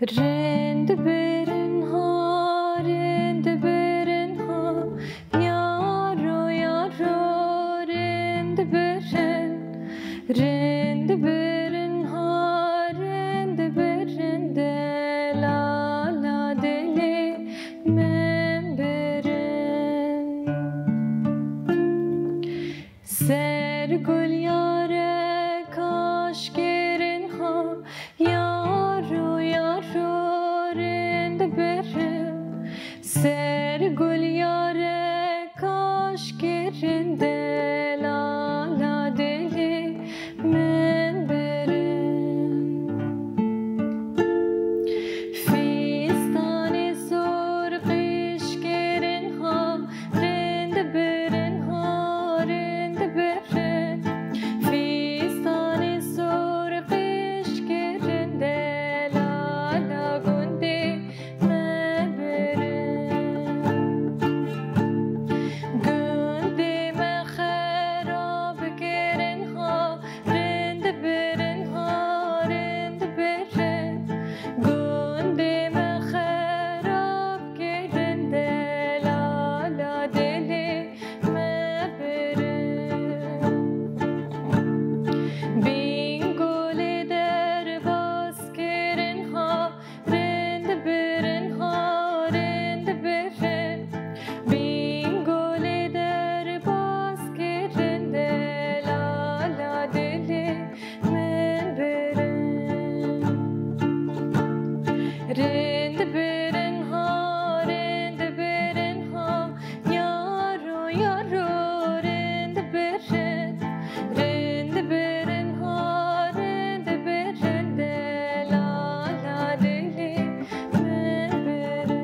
Rind birin ha, rind birin ha, yaro, yaro, rind birin. Rind birin ha, rind birin, delala dilê min birin. Ser gul yarek aşkirin ha, yaro, yaro, rind birin. Ser gul yarek aşkirin, delala dilê min birin. Fîstanê zor qîşkirin ha, rind birin ha, rind birin. Fîstanê zor qîşkirin, delala gundê me birin. Gundê me xerab kirin ha, rind birin ha, rind birin. Gundê me xerab kirin, delala dilê me birin. Bîngolê derbas kirin ha, rind birin ha, rind birin. Bîngolê derbas kirin, delala dilê min birin. Rind birin ha, rind birin ha, yaro, yaro, rind birin. Rind birin ha, rind birin, delala dilê min birin.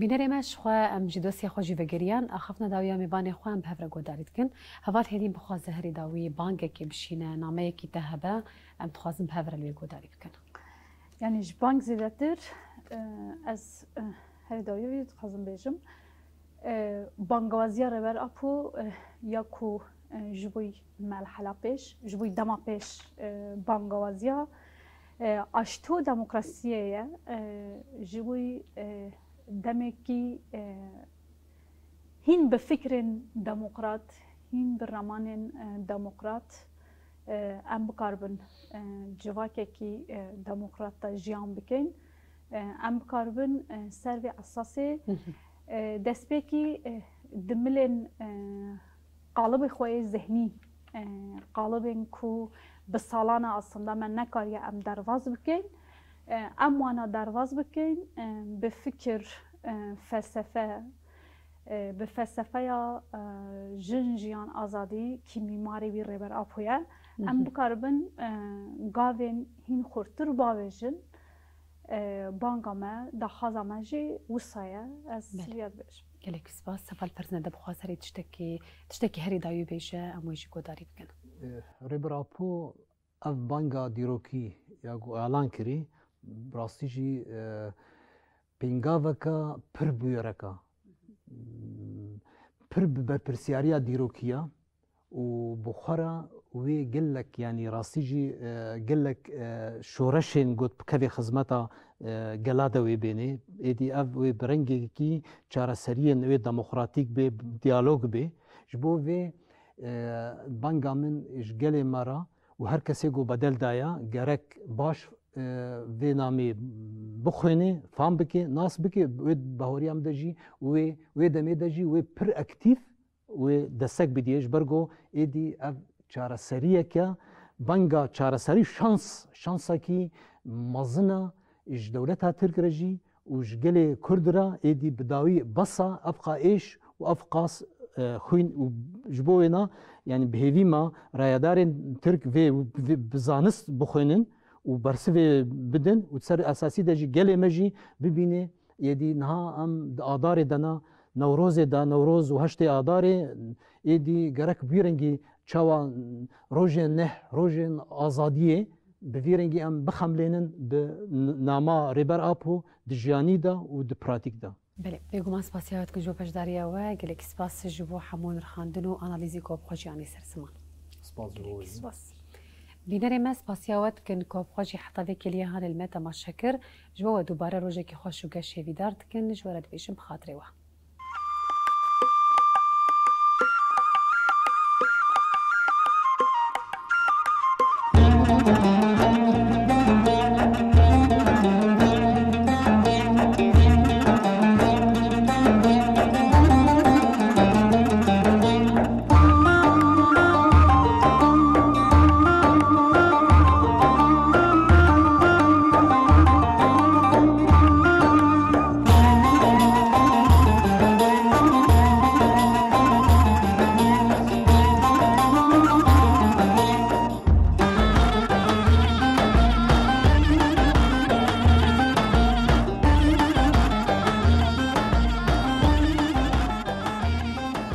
Bînerê me, ji xwe em ji dosyê xwe jî vegeriyan, axaftina dawiya mêvanê xwe em bi hev re guhdarî dikin. Heval Hêdîn bixwaze herî dawî bangekê bişîne, nameyekî te hebe, em dixwazin bi hev re li wê guhdarî bikin. Yanî ji bang zêdetir, e, ez, e, herî dawî dixwazim bêjim. E, bangawaziya Rêber Apo, e, ya ku, e, ji bo merhela pêş, ji bo dema pêş, e, bangawaziya, e, aştî û demokrasiyê ye, e, ji bo, e, demekî, e, hîn bi fikrên demokrat, hîn bi ramanên, e, demokrat, e, em bikaribin, e, civakekî, e, demokrat de jiyan bikin. E, em bikaribin, e, ser vê esasê, e, destpêkî, e, di milên, e, qalibê xwe yê zihnî, e, qalibên ku bi salan e aslında me nekariye em derbas bikin. E, em wana derbas bikin, e, bi fikir, e, felsefe, e, bi felsefeya, e, jin, jiyan, azadî kî mîmarê wî Rêber Apo ye. Em bikaribin, e, gavên hîn xurtir bavêjin. E, banga me, daxwaza me jî wisa ye. Ez Belê. Vêya dibêjim. Gelek spas. Heval Perzinede bixwaze herî tiştekî, tiştekî herî dawî bêje, em wê jî guhdarî bikin. E, Rêber Apo ev banga dîrokî ya ku elan kirî, bi rastî jî, e, pêngaveka pir bûyerek e. Pir bi berpirsiyariya dîrokî ye û bi xwe re wê gelek, yanî rastî jî, e, gelek, e, şoreşên got bikevê xizmeta, e, gela de wê bênê. Êdî ev wê bi rengekî çareseriyên wê demokratîk bê, diyalog bê. Ji bo vê, e, banga min ji gelê me re û her kesê ku bedel daye, gerek baş, e, vê namê bixwêne, fam bike, nas bike, wê bahoriya min de jî, wê, wê demê de jî wê pir aktîf wê destek bidî. Ji ber ku êdî ev çareseriyeke, benga çareserî şans, şansekî mezin e ji dewleta Tirk re jî û ji gelê Kurd re êdî bi dawî bes e, ev qa êş û ev qas, e, xwîn û ji bo wêna, yanî bi hêvî me rayedarên Tirk vê, vê bi zanist bixwînin û bersivê bidin û ser esasî de jî gelê me jî bibîne. Êdî niha em di Adarê de ne, Newrozê de, Newroz û heştê Adarê, êdî gerek bi vî rengî çawa rojên neh, rojên azadiyê, bi vî rengî em bixemlênin bi n-, nama Rêber Apo di jiyanî de û di pratîk de. Belê, bêguman spasiya we dikin ji bo beşdariya we. Gelekî spas ji bo hemû nirxandin û analîzî ku bi xwe jî anî ser ziman. Spas ji bo we jî. Spas. Bînerê me, spasiya we dikin ku bi xwe jî heta vê kêliyê hanê li me temaşe kir. Ji bo we dubare rojekî xweş û geş hêvîdar dikin, ji we re dibêjin bi xatirê we.